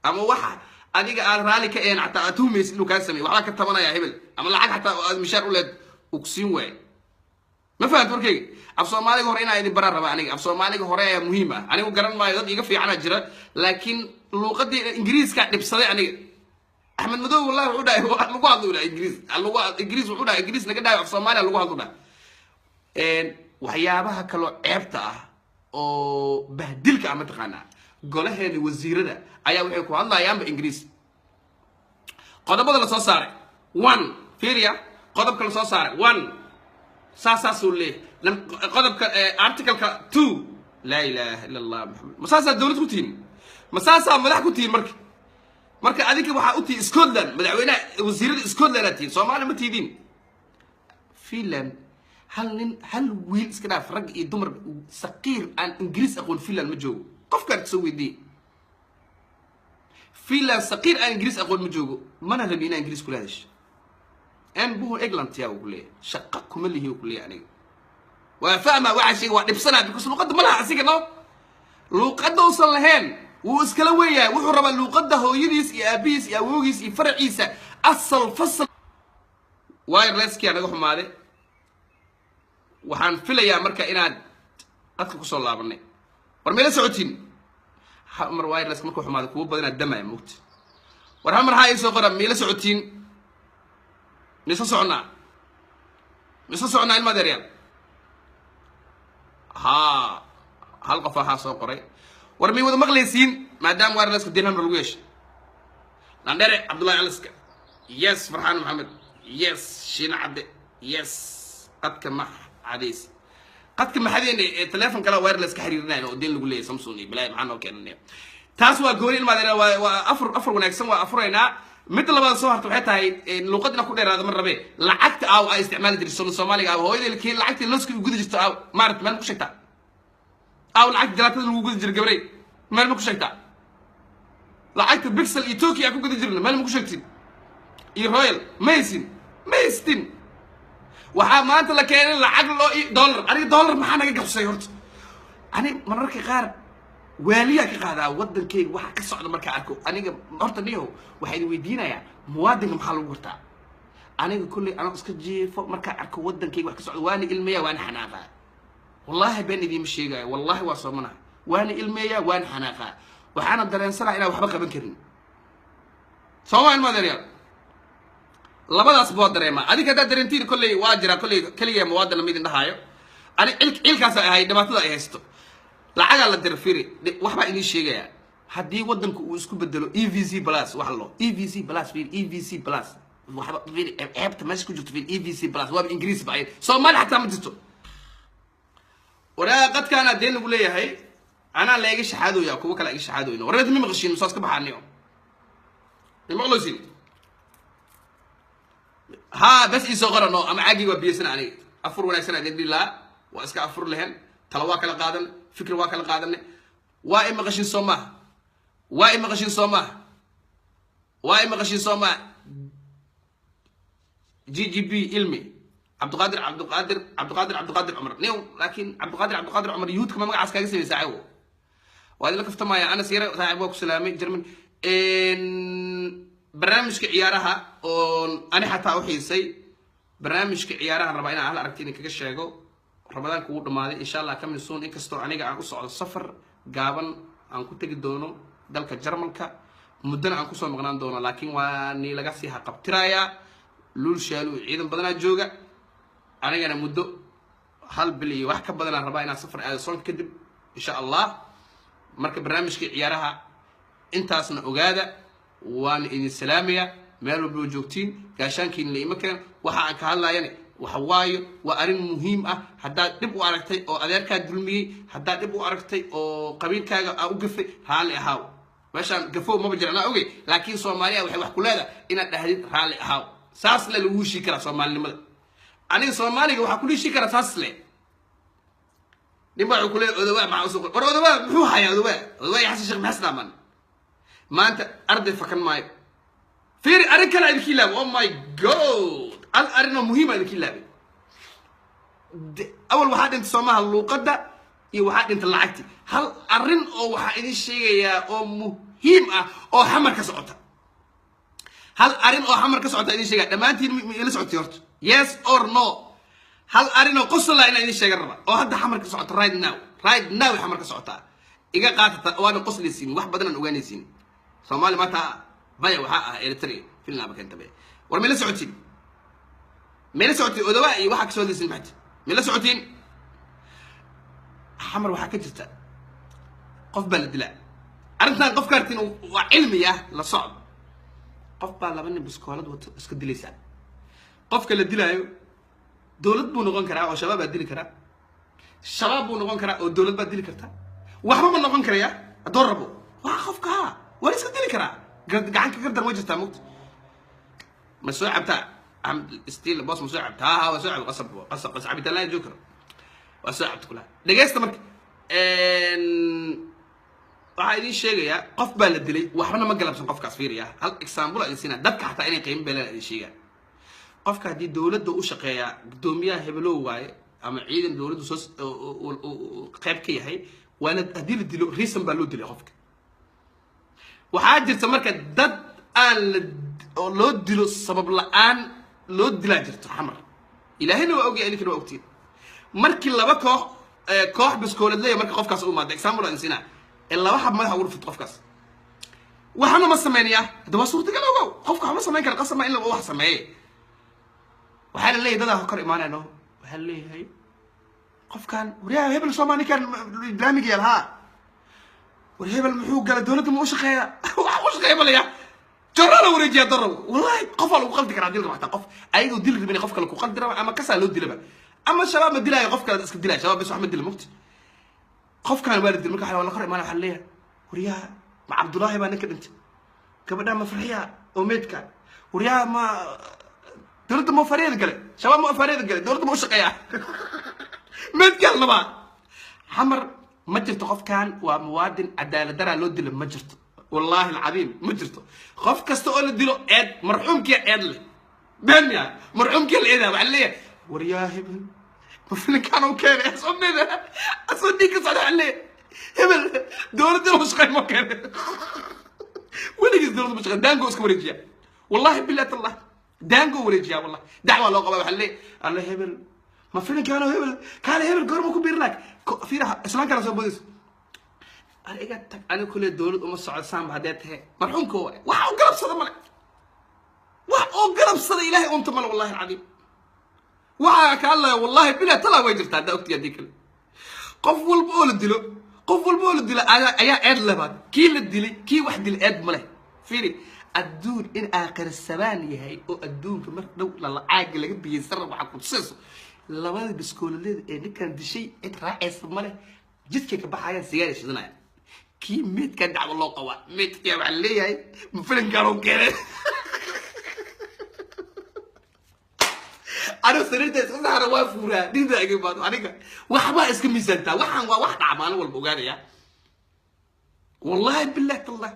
ama wax adiga aad raali ka een xataa aad tuhmaysid inuu kaa sameeyey, waxbaa ka tabanaya hebel, ama lacag xataa oo aad mishaar u leed uu ku siin waaye. Ma fahamta warkeyga? Af Soomaaliga hore inaa idin baraan raba aniga. Af Soomaaliga hore ayaa muhiim ah. Anigu garan maayo, dad iga fiicana jira, laakiin luuqadii Ingiriiska dhibsaday aniga. Axmed Madow wallahi wuxuu dhahay lagu hadlo dhahay Ingiriis, lagu Ingiriis, wuxuu dhahay Ingiriis naga dhahay, af Soomaaliya lagu hadlo dhahay. Waxyaabaha kaloo ceebta ah oo bahdilka ah, mataqaanaa, golaheena wasiirada ayaa waxay ku hadlayaanba Ingiriis. Qodobada la soo saaray, one Fiiriya qodobka la soo saaray 1, saasaasuu leeyahay qodobka, articleka 2. Laa ilaaha ila Allah Maxamed. Ma saasaa dowlad ku tihiin? Ma saasaa madax ku tihiin? Marka adinka waxaa u tihiin Scotland, madaxweynaha, wasiirada Scotland aad tihiin, Soomaaliya ma tihidiin. Finland hal nin, hal wiil iska dhaaf, rag iyo dumar, saqiir aan Ingiriis aqoon Finland ma joogo. Qofkaan soo weydiiyey, Finland saqiir aan Ingiriis aqoon ma joogo. Mana rabi inaa Ingiriis kula hadasho. En buhu England yaa uu kuleeyahay, shaqa kuma lihi uu kuleeyahay. Aniga waa fahma waxa sheega, waa dhibsanaa, because luqadda ma laha asiga. No, luuqadda uusan lahayn wuu iskala weeyahay. Wuxuu rabaa luuqadda hooyadiis iyo aabihiis iyo awoogiis iyo faraciisa, asal fasal. Wirelesskii naga xumaaday. Waxaan filayaa marka inaad qadka kusoo laabanay. War meela socotiin? Hal mar wireless markuu xumaaday, kuwo badanaa damaya mugta. War hal mar haa iisoo qora. Miila socotiin? Mise soconnaa? Mise soconnaa, ilma adeeryaal? Haa, hal qof ahaa soo qoray. War may wada maqlaysiin? Maadaama wirelesska dirham lagu yeeshay. Landhere Cabdullahi Caliska, yes. Farxaan Maxamed, yes. Shiina Cadde, yes. Qadka ma cadays? Qadka maxadeen ee teleefon kale wireless ka xiriirinayn oo deen lagu leeyahay, Samsung iyo bilaay maxaa noo keenanaya? Taas waa gooni, ilma adeer. Waa afur, afur wanaagsan waa afuraynaa. Midda labaad soo harta waxay tahay, luuqad ina ku dheeraada ma rabe. Lacagta aaw ay isticmaali jirtay solo Soomaaliga? Aaw hooyada kii lacagtii loska u gudi jirto? Aaw maarata meel ma ku sheegtaa? Aaw lacagta jalaatada lagu gudi jiray? Gabrey, meel ma ku sheegtaa? Lacagta Bixel iyo Turkey aan ku gudi jirna meel ma ku sheegtin? Iyo Royal ma haysin, ma haystin. Waxaa maanta la keenay lacag loo dollar. Aniga dollar maxaa naga gabsay horta? Ani mararka qaar waaliyaa ka qaadaa waddankayga waxa ka socda markaa arko. Aniga horta niyow, waxaa idin weydiinayaa, muwaadinka maxaa lagu gartaa? Aniga kolley anoo iska jiifo markaa arko waddankayga wax ka socda, waana ilmeeya, waana xanaaqaa. Wallahi been idiima sheegaayo, wallahi waa soomanaha. Waana ilmeeyaa, waana xanaaqaa, waxaana dareensanaa inaan waxba qaban karin. Sooma ilma adeeryaal? Labadaas waa dareemaa. Adinka haddaad dareentiin kolley waa jiraa. Kolley keliya muwaadin lama idin dhahaayo. Ani cilkaasa ahay, dhibaatada ay haysto. Lacagaa la dira. Firi, waxbaa idiin sheegayaa. Haddii waddanku uu isku bedelo EVC Plus, wax lo EVC Plus, firi, EVC Plus, waxba firi, ceebta meesha ku jirto firi. EVC Plus waaba Ingiriis ba, Soomaali xataa ma jirto. Waraa qadkaana deen lagu leeyahay, anaa la iga shaxaadooya, kuwa kale iga shaxaadooyna. Wareed ma maqashiin? Musaas ka baxaaniyo ma maqlosiin? Haa, bas iisoo qorano ama caagii waa biyasana. Aniga afur wanaagsan aan idin lahaa, waa iska afur lehen. Tala waa kala qaadan, fikir waa kala qaadanay. Waa i maqashin soo maaha? Waa i maqashin soo maaha? Waa i maqashin soo maaha? GGB Ilmi Cabdiqaadir, Cabdiqaadir, Cabdiqaadir, Cabdiqaadir Cumar new. Laakiin Cabdiqaadir, Cabdiqaadir Cumar, yuhuudka ma magacaas kaaga samey saaxibo? Waa idinla kaftamaya. Anas Yare saaxib, waa ku salaamay. German barnaamijka ciyaaraha oon ani xataa u xiisay, barnaamijka ciyaarahan rabaa inaan hal aragti idin kaga sheego. Ramadaanka wuu dhamaaday, insha Allah coming soon. Inkastoo aniga aan u socdo safar gaaban aan ku tegi doono dalka Jarmalka, muddana aan kusoo maqnaan doono, laakiin waa ni laga sii haqabtirayaa. Luul Shaalu ciidan badanaa jooga. Anigana muddo hal bil iyo wax ka badanaan rabaa inaan safar aado soonka kadib, insha Allah. Marka barnaamijka ciyaaraha intaasna ogaada. Waana idin salaamaya meel walba oo joogtiin. Gaashaankiina la ima keen. Waxa aan ka hadlayana waxa waayo waa arrin muhiim ah. Haddaad dhib u aragtay oo adeerkaa dulmiyey, haddaad dhib u aragtay oo qabiilkaaga aa u gafay, raalli ahaaw. Meeshaan gafow maba jira, anaa ogey, laakiin Soomaaliya waxay wax ku leedahay inaad dhahdid raalli ahaaw. Saas le lagu heshii karaa soomaalinimada. Aniga Soomaaliga waxaa kula heshii karaa saas le. Nin baa wuxuu kuleeyahay Odawaa maxaa usoo qor? War Odawaa muxuu hayaa? Odawaa, Odawaa iyo Xasan Sheekh maxaa isdhaamaan maanta? Arday fakan maayo. Fiiri, arrin kale idinka ilaabay. Oh my God, al arrin oo muhiima idinka ilaabay. Awal waxaa dhintay soomaha luuqadda iyo waxaa dhintay lacagti. Hal arrin oo waxaa idin sheegayaa oo muhiim ah oo Xamar ka socota. Hal arrin oo Xamar ka socota idin sheegaya. Dhammaantiin ma ila socotay horta? Yes or no? Hal arrin oo qosola inaan idin sheegan raba oo hadda Xamar ka socota, right now, right now Xamar ka socotaa. Iga qaatata, waana qoslaysiin, wax badan aan ogaanaysiin. Soomaali maanta baya waxaa ah Eritrea Finland keenta be. War mila socotiin? Mila socotiin? Odawaa iyo waxaa kasoo hadlaysin maxti? Mila socotiin? Xamar waxaa ka jirta qof baa la dilaa. Arrintan qof kaartiin waa cilmi ah, la socdo. Qof baa laba nin biskoolad wato iska dilaysaa. Qofka la dilaayo dowlad buu noqon karaa oo shabaab baa dili karaa, shabaab buu noqon karaa oo dowlad baa dili kartaa, waxba ma noqon karaya haddoo rabo. Waa qofka ha waa la iska dili karaa, gacan ka gardar ma jirtaa mugta. Ma soo cabtaa still boss? Ma soo cabta? Ha ha, waa soo cab. Qasab qasab qasab cabitaan laa joogi karo, waa soo cabta kulaha. Dhegeysta, marka waxaa idiin sheegayaa qof baa la dilay, waxbana ma galabsan qofkaas. Fiiriya, hal example idin siinaa, dadka xataa inay qiimo beelaan idin sheegaa. Qofka haddii dowladda u shaqeeyaa, guddoomiyaha hebelow waaye ama ciidan dowladdu soo qayb ka yahay, waana haddii la dilo reason baa loo dilay qofka. Waxaa jirta marka dad aan la oo loo dilo sabab la-aan loo dilaa jirto Xamar. Ilaahayna waa ogyahay, idinkana waa ogtiin. Markii laba koox, koox biskoolad leeya, marka qofkaas u imaado, example aan siinaa, ee laba xab madaxa ugu dhufto qofkaas, waxna ma sameynaya. Hadda waa suurtagal, ogow, qofka waxma samayn kara, qasama in wax sameeye. Waxaa la leeyahay dadaa kor imaanayno, waxaa la leeyahay qofkan waryaha hebel sooma ninkan laamiga yaal haa, war hebel muxuu galay? Dowladda ma u shaqeeya? Wax u shaqeeya malaya, jaraa la wareejiya daraw. Wallahi qofaa lagu qaldi karaa dilka, xataa qof ayagoo dili rabin qof kale ku qaldi raba, ama kasaa loo dilaba, ama shabaab ma dilaayo, qof kale iska dilaayo. Shabaab bes wax ma dila mugti. Qofkan waa la dil, marka waa la kor imaanaya, waxaa leeyahay waryaha ma Cabdullaahi baa ninka dhintay, gabadha ma Farxiya oo meedka, waryaha ma dowladda ma fareeda gale, shabaab ma fareeda gale, dowladda ma u shaqeeya? Meedkaa labaa Xamar ma jirto. Qofkan waa muwaadin, cadaalad daraa loo dilo ma jirto, wallaahi alcadiim ma jirto. Qof kasta oo la dilo eed marxuumkiya eed leh, been miya? Marxuumkiya la eedaa. Waxaa leeyahay waryaa hebel ma filinkaan u keenay asoo meeda asoo dhiig ka socda? Waxaa leeyahay hebel dowladda inuu shaqeyn ma keenay, weligiis dowladda ma shaqeyn, daango iska wareejiya. Wallahi billahi tallah, daango wareejiya, wallahi dacwaa loo qabaa. Waxaa leeyahay alla hebel ma filinkaano, hebel kaale, hebel goorma ku biirlaag fiiraha islaamkana soo bodayso. Aniga tag, ani kule dowlad uma socdo, saanba haddee tahay marxuumka waay. Wax oo galabsada male, wax oo galabsada ilaahay unta male, wallahi alcadiim. Waxaa ka hadlaya wallahi bilaa talaa way jirtaa haddaa ogtiya. Haddii kale qof walba oo la dilo, qof walba oo la dilo ayaa eed lebaad. Kii la dilay, kii wax dilay eed ma leh. Fiiri, adduun in aakhir sabaan yahay oo adduunka mar dhow lalacaaga laga biyeysan rabo, waxaa ku tusayso labada biskooladeeda ee ninkan dishay cid raacaysa ma leh, jidkay ka baxayaan, sigaar shidanayaan. Kii meedkan dacwo loo qabaa, meedkaa waxaa leeyahay filinkaan u keenay. Aniga sariirta iska saara waa fuuraa dhida iga imaado, aniga waxbaa iska miisaantaa. Waxaan waa wax dhaca maalin walba, ogaanaya wallahi billahi tallah.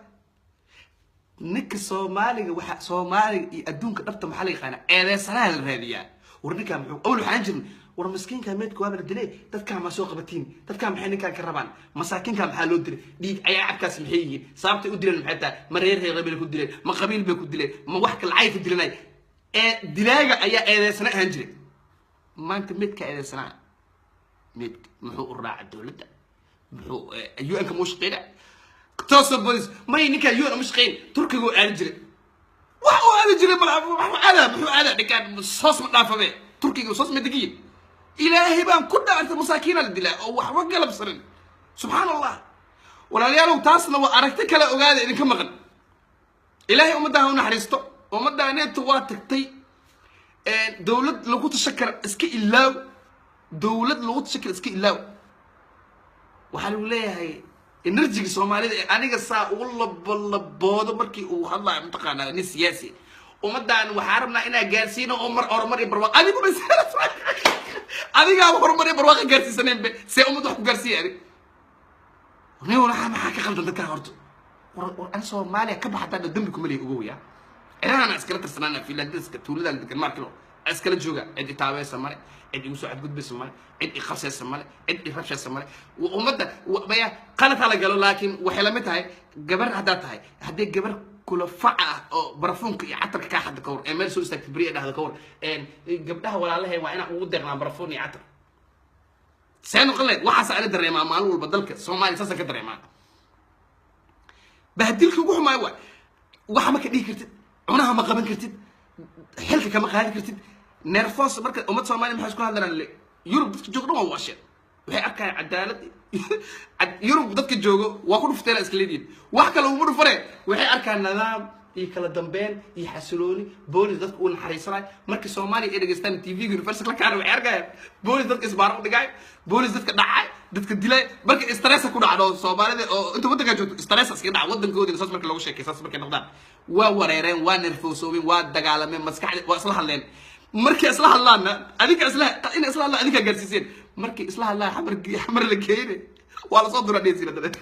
Ninka Soomaaliga, waxa Soomaaliga iyo adduunka dhabta maxaa la yaqaanaa? Eedeysanaha la raadiyaa. War ninkaa muxuu awal waxaan jirin, war miskiinka meedka waaba la dilay, dadkaa ma soo qabatiin, dadkaa maxay ninkaan ka rabaan, masaakiinkaa maxaa loo dilay, dhiig ayaa cabkaas maxay yihiin, sababtay u dileen maxay tahay, ma reer reer qabiil ku dileen, ma qabiil bay ku dileen, ma wax kale lacag ku dilanay? Ee dilaaga ayaa eedeysana ahaan jiray. Maanta meedka eedeysanaa, meedka muxuu u raaca dowladda, muxuu UN-ka ma u shaqeynaa? Toosoo bolis may ninkaa UN uma shaqeyn, Turkiga u aadi jiray, wax uu aadi jiray mal muxuu aadaa, muxuu aadaa ninkaan soos ma dhaafabe, Turkiga soos ma degiyin. Ilaahay baan ku dhaartay, masaakiina la dilaa oo waxba galabsanin, subxaan Allah. Walaalayaalow, taasna waa aragti kale, ogaada idinka maqan. Ilaahay ummaddaha u naxariisto, ummadaaneetu waa tagtay. Dowlad lagu tashakar iska ilaaw, dowlad lagu tashakar iska ilaaw. Waxaa lagu leeyahay enerjiga Soomaalida ee aniga saa ugu labolaboodo markii uu hadlayo mataqaanaa nin siyaasi, ummadaan waxaa rabnaa inaa gaarsiino oo mar horumar iyo barwaaqo. Adigu bas adigaaba horumar iyo barwaaqa gaarsiisanayn be, see ummad wax ku gaarsiiya? Adig nin waxaa maxaa ka qaldan dadkaa horta? War ani Soomaaliya ka bax haddaan dambi kuma leeyahay, ogow yaa cidahan iskala tirsanaana, Finlandiska tuuladan degan markilo iskala jooga, cid itaabaysa male, cid igu soo xadgudbaysa male, cid iqabsaysa male, cid irabshaysa male. Ummadda maya qalad hala galo, laakiin waxay lamid tahay gabar haddaad tahay, haddii gabar kula faca ah oo barafuunka iyo catarka kaa xadda ka war ee meel soo istaagta beri dhahda ka war gabdhaha walaalahay waa inaan ugu deeqnaa barafuun iyo catar, see noqon lahayd? Waxaas ani dareemaa maalin walba dalka Soomaaliya, saasaan ka dareemaa. Bahdilka ugu xumaayo waay. Waxa ma ka dhihi kartid, cunaha ma qaban kartid, xilka kama qaadi kartid, nervos. Marka ummad Soomaaliya maxay isku hadlaan? Yurub dadka joogo dhan waa waasheen, waxay arkayaan cadaalad. Yurub dadka joogo waa ku dhufteena iska leedihin, wax kale uma dhufane, waxay arkaan nidaam Iyo kala dambeyn iyo xasilooni, boolis dadka uu naxariisanayo. Markii Soomaaliya ay dhegeystaan TV Universal la kaana, waxay arkayaan boolis dadka isbaaro u dhigaayo, boolis dadka dhacay, dadka dilay. Marka stress ku dhacdo Soomaalida oo inta waddanka joogto, stress iska dhaca waddankoodina. Saas marka loogu sheekay, saas markay noqdaan, waa wareereen, waa nerfosoobeen, waa dagaalameen, maskaxda waa isla hadleen. Markay isla hadlaanna, adinka isla ina isla hadlaan, adinkaa gaarsiiseen. Markay isla hadlaan, Xamar Xamar la keenay, waa lasoo dura dheesiina dadeed.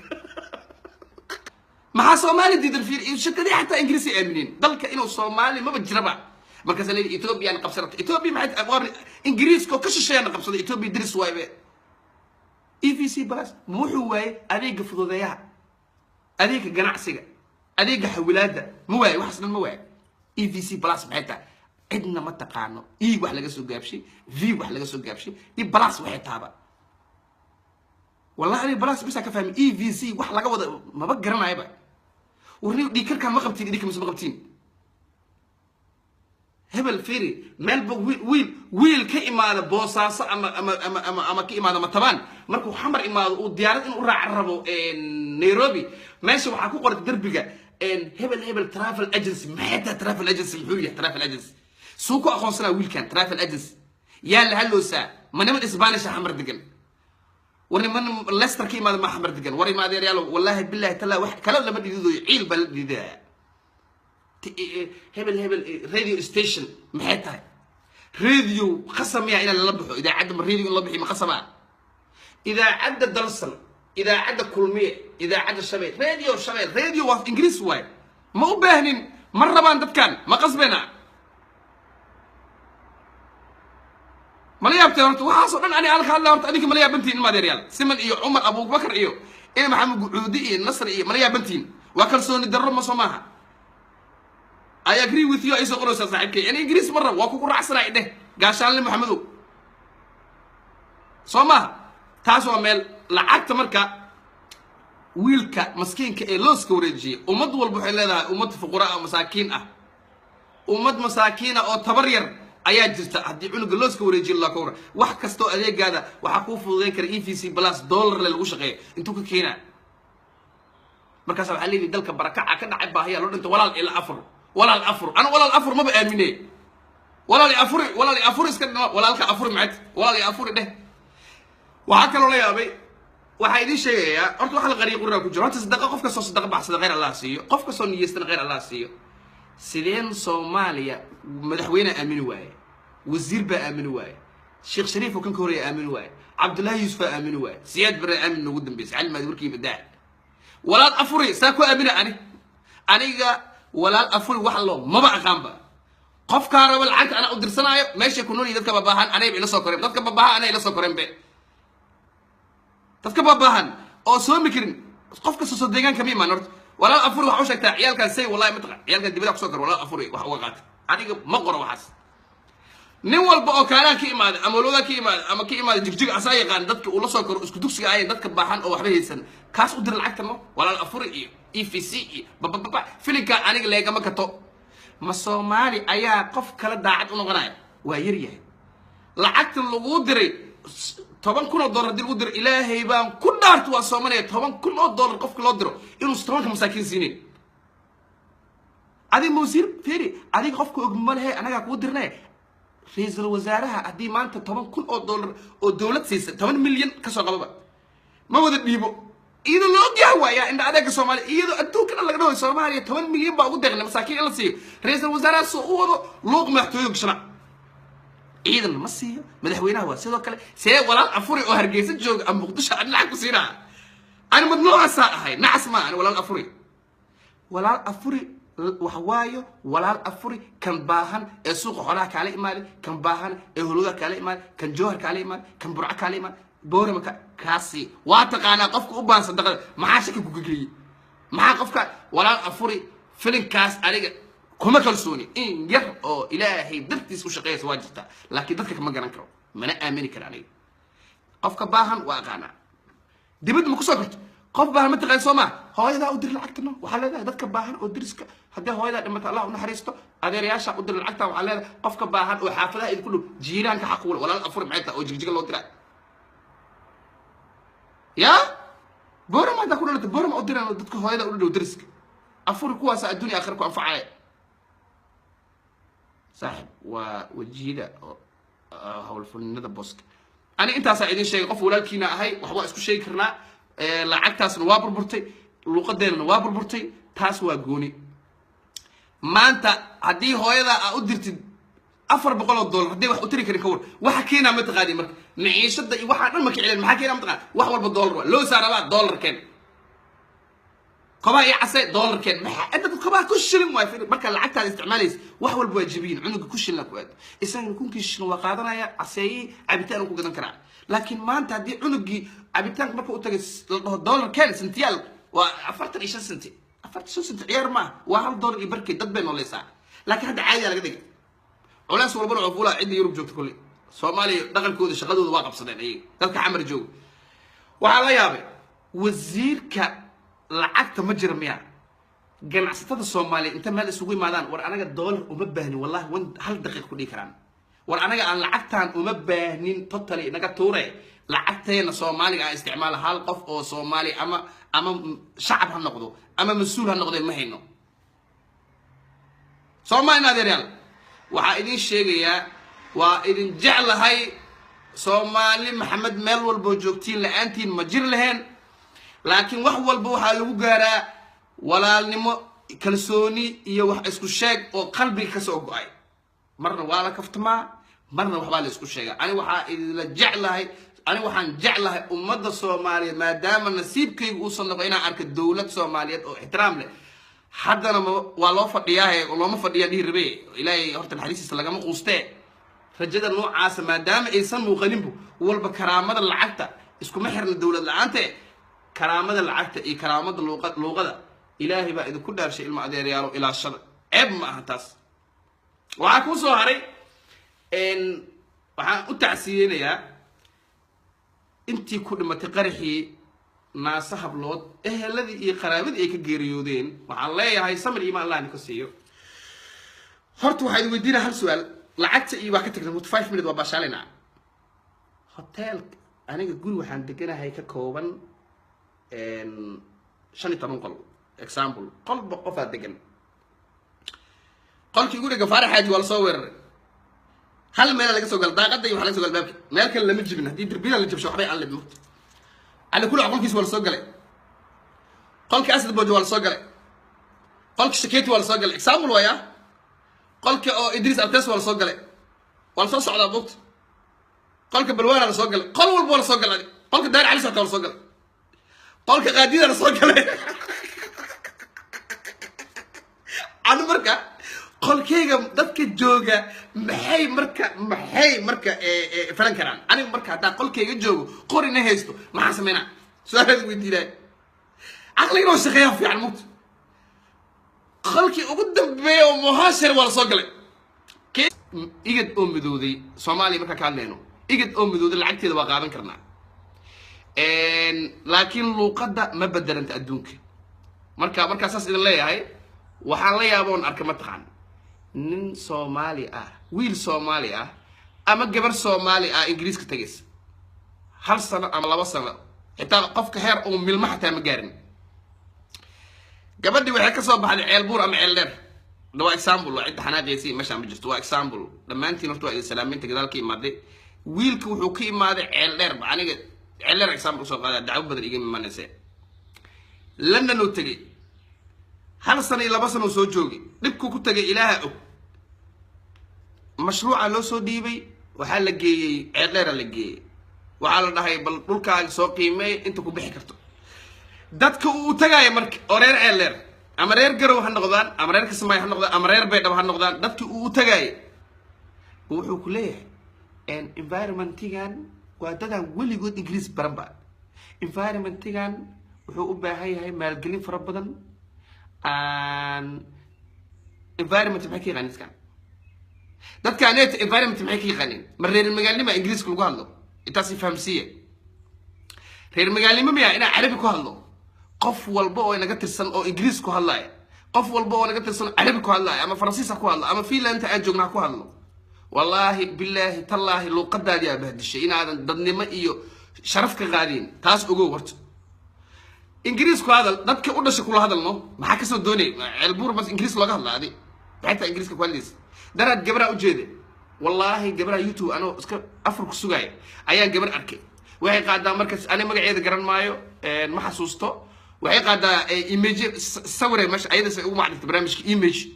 Maxaa Soomaali diidan? Fiir, shirkadii xataa Ingiriisi aamineen dalka inuu Soomaali maba jiraba. Markaas leeyahay Ethoobiyan qabsanata. Ethiopia maxay? Waa Ingiriiska oo ka shisheeyana qabsaday. Ethiopia diris waaybe. EVC Plus ma wuxuu waayey adeega fududeeyaha, adeega ganacsiga, adeega xawilaadda? Ma waaye? Waxaas dhan ma waaye? EVC Plus maxay tahay? Cidna ma taqaano. E wax laga soo gaabshay, V wax laga soo gaabshay, iyo plus waxay taaba. Wallahi aniga plus bisa ka fahmay. EVC wax laga wada maba garanayaba. Warni dhiikarkaa ma qabtiin idinka mise ma qabtiin? Hebel fiiri, meelba wiil ka imaada Boosaaso ama ka imaada Matabaan, markuu Xamar imaado, uu diyaarad in u raaca rabo Nairobi, meesha waxaa ku qorata derbiga hebel hebel travel agency. Maxay tahay travel agency? Muxuu yahay travel agency? Suu ku aqoonsanaa wiilkan travel agency? Yaa la hadloosaa? Ma niman Isbaanish Xamar degan? War niman Leicester ka imaada ma Xamar degan? War ima adeeryaalo, wallahi billahi tala, wax kale lama dhididayo, ciil baa la dhididaya. Hebel hebel radio station maxay tahay? Radio qasam yaa inaan lala baxo idaacadda? Ma radio in la bixiyo ma qasama? Idaacadda Dalsan, idaacadda Kulmiye, idaacadda Shabeel, radio Shabeel, radio waa Ingiriis waaye. Ma u baahnin, ma rabaan dadkan, ma qasbena. Mala yaabteen horta waxaasoo dhan? Ani alka hadla horta, adinka mala yaabantiin, ilma adeeryaal Siman iyo Cumar Abubakar iyo ina Maxamed Gucuudi iyo Nasri iyo mala yaabantiin? Waa kalsooni darro, ma soo maaha? I agree with you ay soo qoraysaa saaxiibkay. Yani Ingiriis ma rabo, waa kugu raacsanaa dheh gaashaanle Maxamedow, soo maaha? Taas waa meel. Lacagta marka wiilka maskiinka ee looska wareejiyay, ummad walba waxay leedahay ummad fuqura ah, masaakiin ah. Ummad masaakiina oo tabar yar ayaa jirta. Haddii cunuga looska wareejiyo la kawra, wax kastoo adeegaada waxaa kuu fududeyn kara EVC Plus. Dollar le lagu shaqeeyo intuu ka keenaa? Markaasa waxaa leedahay dalka barakaca ka dhacay, baahiya loo dhinta. Walaal ila afur, walaal afur. Ana walaal afur maba aamine. Walaal i afuri, walaal i afuri, iska dhimo walaalka afuri. Macad walaal i afuri dheh. Waxaa kaloo la yaabay, waxaa idiin sheegayaa horta waxa la qariyo qurina ku jiro. Horta sadaqa, qof kastoo sadaqa baxsada khayr Allah siiyo, qof kastoo niyeystana khayr Allah siiyo. Sideen Soomaaliya madaxweyne aamini waaye, wasiir baa aamini waaye, Sheekh Shariif oo kan ka horreeya aamini waaye, Cabdullaahi Yuusuf aa aamini waaye, Siyaad Barre aamin noogu dambeysay, Cali Maadi warkii badaa. Walaal afuri saa ku aamina? Ani aniga walaal afuri wax loo maba aqaanba. Qofkaa raba lacagta anaa u dirsanaayo. Meeshay ku nool yihiin dadka babaahan anayba ila soo koreen. Dadka babaahan anay ila soo koreen be. Dadka babaahan oo soomi karin, qof kasta soo deegaanka ma imaan. Horta walaal afuri waxa u sheegtaa ciyaalkan say, wallahi mataqan ciyaalkan dibada kusoo kor. Walaal afuri wax uga qaata, aniga ma qoro waxaas. Nin walba oo kaalaan ka imaada ama loodaa ka imaada ama ka imaada Jigjig, asaa yaqaan dadka uu la soo koro, isku dugsiga ahayn, dadka baahan oo waxba haysan, kaas u dira lacagta. No walaal afuri iyo EVC iyo babababa filinka aniga leegama kato. Ma Soomaali ayaa qof kala daacad u noqonaya? Waa yar yahay. Lacagta laguu diray $10,000 haddii lagu diro, Ilaahay baan ku dhaarto, waa soomanaya, $10,000 qofka loo diro inuu 10-ka masaakiin siinin. Adiga mawasiir fiiri, adiga qofka og ma lehe, anagaa kuu dirnay. Ra-iisul wasaaraha haddii maanta $10,000 oo dowlad siisa, 10 milyan kasoo qababa, ma wada dhiibo iyadoo la ogyahay. Waaya indha adeega Soomaaliya, iyadoo adduunka dhan laga dhawayo Soomaaliya 10 milyan baa ugu deeqnay masaakiin in la siiyo. Ra-iisul wasaaraha soo u wado luuq madaxtooyada gashana, ciidan ma siiyo. Madaxweynaha waa sidoo kale. See walaal afuri oo Hargeysa jooga ama Muqdisho aan lacag ku siinaa? Ani mad noocaasaa ahay? Nacas ma ani. Walaal afuri, walaal afuri waxa waayo walaal afuri kan baahan ee suuqa xoolaha kaala imaaday, kan baahan ee Holuda kaala imaaday, kan Jowhar kaala imaaday, kan Burco kaala imaaday, Boorama ka kaasi waa taqaanaa qofka u baahan sadaqada. Maxaa shaki kuga geliyey? Maxaa qofka walaal afuri filinkaas? Aniga kuma kalsooni. In yar oo Ilaahay dartiis u shaqeeysa waa jirtaa, laakiin dadka kama garan karo, mana aamini karo. Aniga qofka baahan waa aqaanaa. Dibadda ma kusoo korto? Qof baahan ma taqaan, soo maa? Hooyadaa u dir lacagta. No, waxaa leedahay dadka baahan oo diriska. Haddii hooyadaa dhimata, Allah u naxariisto, adeerayaasha u dir lacagta. Waxaa leedahay qofka baahan oo xaafadaha idinku dhow, jiiraanka xaq u leh. Walaal afuri maxay tahay oo Jigjiga loo diraa? Ya Boorama haddaa ku dhalata, Boorama u diraan dadka hooyada u dhow, diriska. Afuri kuwaasa adduunya aakhira ku anfacaya. Saaxib, waa wajiyada howlfulinada booska. Ani intaasaa idin sheegay. Qof walaalkiina ahay, waxbaa isku sheegi karnaa. Lacagtaasna waa burburtay, luuqadeennana waa burburtay, taas waa gooni. Maanta haddii hooyada aa u dirtid $400, hadday wax u tiri karin, ka war waxa keenaa? Ma taqaani marka maciishada iyo waxaa dhan ma kicilin. Maxaa keenaa? Ma taqaan? Wax walba dollar waa loo saarabaa. Dollar keen, kobaha iyo case dollar keen. Maxaa dad kobaha ku shilin waay? Marka lacagtaada isticmaalaysa, wax walba waa jabiyin. Cunuga ku shilin ku aad, isagana kunkii shilin waa qaadanaya, caseeyii cabitaan ku gadan karaa. Laakiin maanta haddii cunugii cabitaanka marka u tagay la dhaho dollar keen, sentiyaal waa 45 senti. 45 senti ciyaar maaha, waa $1 iyo barkii. Dad bay nooleysaa, laakiin hadda caadiyaa laga dhigay. Culays walbana oo fuulaa cidda Yurub joogta. Kulli Soomaaliya dhaqankooda, shaqadooda waa qabsadeen ayaga. Dadka Xamar jooga waxaa la yaabay, wasiirka lacagta ma jira miya? Ganacsatada Soomaaliya inta meel isugu yimaadaan, "War anaga dollar uma baahnin," wallahi one hal daqiiq ku dhihi karaan, "War anaga aan lacagtaan uma baahnin, totally naga tuure, lacagteena Soomaaliga aan isticmaala." Hal qof oo Soomaali ama shacab ha noqdo ama mas-uul ha noqde ma hayno. Soomaalina adeeryaal, waxaa idin sheegayaa, waa idin jeclahay. Soomaali Maxamed meel walboo joogtiin, la-aantiin ma jir laheen. Laakiin wax walba waxaa lagu gaaraa walaalnimo, kalsooni iyo wax isku sheeg oo qalbiga kasoo go-ay. Marna waa la kaftamaa, marna waxbaa la isku sheegaa. Ani waxaa idinla jeclahay, ani waxaan jeclahay ummadda Soomaaliyeed, maadaama nasiibkaygu uusan noqo inaan arko dowlad Soomaaliyeed oo ixtiraam leh. Haddana ma waa loo fadhiyaahe, looma fadhiyaa dhihi rabe. Ilaahay horta naxariistiisa lagama quustee. Rajada noocaasa maadaama aysan muuqaninbu walba, karaamada lacagta iskuma xirna dowlad la-aante. Karaamada lacagta iyo karaamada luuqada, Ilaahay baa idinku dhaarshay, ilma adeeryaalo, ilaashada. Ceeb ma aha taas. Waxaa kuu soo haray, waxaan u tacsiyeynayaa intii ku dhimatay qaraxii Naasa Hablood, eheladii iyo qaraabadii ay ka geeriyoodeen. Waxaan leeyahay samir iimaan Allah idinka siiyo. Horta waxaa idin weydiinaya hal su-aal. Lacagta iyo waa ka tagnay, 5 minute waa baashaalayna. Hotel, aniga guri waxaan deganahay ka kooban 15 qol. Example, qolba qofaa degan. Qolkii ugu dhega Faarax Xaaji waa lasoo weeraray. Hal meela laga soo gala, daaqada iyo waxa laga soo gala baabki. Meel kale lama jibin. Haddii derbiyada la jabsho, waxbay aan libmugta cali kula. Qolkiis waa lasoo galay. Qolka Asad Bojo waa lasoo galay. Qolka Shaketi waa lasoo galay, example waaya. Qolka oo Idris Altes waa lasoo galay, waa lasoo socdaa bugta. Qolka Balwaana lasoo galay. Qol walba waa lasoo galay. Qolka Daar Cali socta waa lasoo galay. Qolka Qaadida lasoo galay. Ani marka qolkayga dadka jooga maxay marka falan karaan? Aniga marka haddaan qolkayga joogo, qorina haysto, maxaan sameynaa? Su-aalaad weydiinaya. Caqligana oo shaqeeyaa fiican mugta. Qolkii ugu dambeeya oo muhaashir waa lasoo galay. IGAD oo midooday, Soomaaliya markaan ka hadlayno, IGAD oo midooday lacagteeda waa qaadan karnaa, laakiin luuqadda ma bedelanta adduunka. Marka markaa saas idin leeyahay, waxaan la yaaboon arka, mataqaan, nin Soomaali ah, wiil Soomaali ah ama gabar Soomaali ah, Ingiriiska tagaysa hal sano ama 2 sano, xitaa qofka heer uu milmo xataa ma gaarin. Gabadhii waxay kasoo baxday Ceelbuur ama Ceel Dheer. Waa example, waa cidda xanaaqaysi meeshaan ma jirto, waa example. Dhammaantiin horta waa idin salaaminta. Gadaal ka imaaday wiilka wuxuu ka imaaday Ceel Dheer ba. Aniga Ceel Dheer example usoo qaada, dacwo badan iga imanaysa. London uu tegey, hal sano iyo 2 sano soo joogay. Dhibkuu ku tagay Ilaaha og. Mashruuca loo soo dhiibay, waxaa la geeyey Ceel Dheera la geeyey. Waxaa la dhahay, "Bal dhulkaaga soo qiimeey inta ku bixi karto." Dadka uu tagaaya marka oo reer Ceel Dheer ama reer Garow ha noqdaan ama reer Kismaayo ha noqdaan ama reer Baydhabo ha noqdaan, dadkii uu u tagaayay wuxuu ku leeyahay, "Environmentigan waa dadaan weligood Ingiriis baran ba. Environmentigan wuxuu u baahan yahay maalgelin fara badan." Environment maxay ka yaqaanin dadkan? Dadkaan environment maxay ka yaqaanin? Ma reer magaalnima Ingiriiska lagu hadlo? Intaas fahamsiiya. Reer magaalnimo miya inaan Carabi ku hadlo? Qof walba oo inaga tirsan oo Ingiriis ku hadlaya, qof walba oo inaga tirsan oo Carabi ku hadlaya ama Faransiis ha ku hadlo ama Finland aan joogna ha ku hadlo, wallaahi, bilaahi, tallaahi, luuqadaadii aa bahdishay inaadan dadnimo iyo sharaf ka qaadin. Taas ogow horta. Ingiriis ku hadal, dadka u dhashay kula hadalno. Maxaa kasoo doonay Ceelbuur? Bas Ingiriis looga hadla adi, maxay tahay Ingiriiska ku hadlaysa? Daraad gabraa ujeeda, wallaahi, gabraa YouTube anoo iska afar ku sugaaya ayaan gabar arkay. Waxay qaadaa markaas, ani magaceeda garan maayo, ma xasuusto. Waxay qaadaa image, sawire meesha ayada say ugu magac dhigtay barnaamijka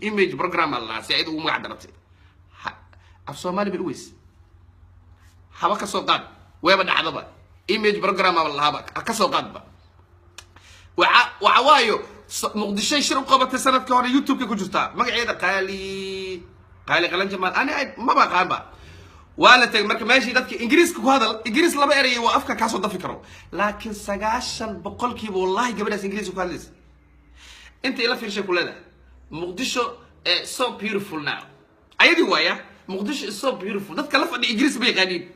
image program aa la, si ayada ugu magac daratay. Af Soomaali bay u weys haba ka soo qaad, weeba dhacdaba, image program aa lahaaba ka soo qaadba. Waxa waayo, Muqdishoy shir u qabatay sanadka hore, YouTube-ka ku jirtaa. Magaceeda Qaali, Qaali Qalan Jamaal, ani maba aqaanba. Waa la tegay marka meeshii dadka Ingiriiska ku hadal. Ingiriis laba erey waa afka kaasoo dafi karo, laakiin 90% wallahi gabadhaas Ingiriiska ku hadlaysa. Inta ila fiirshay ku leedahay, "Muqdisho so beautiful now." Ayadii waaya, "Muqdisho is so beautiful." Dadka la fadhiya Ingiriis ma yaqaaniin,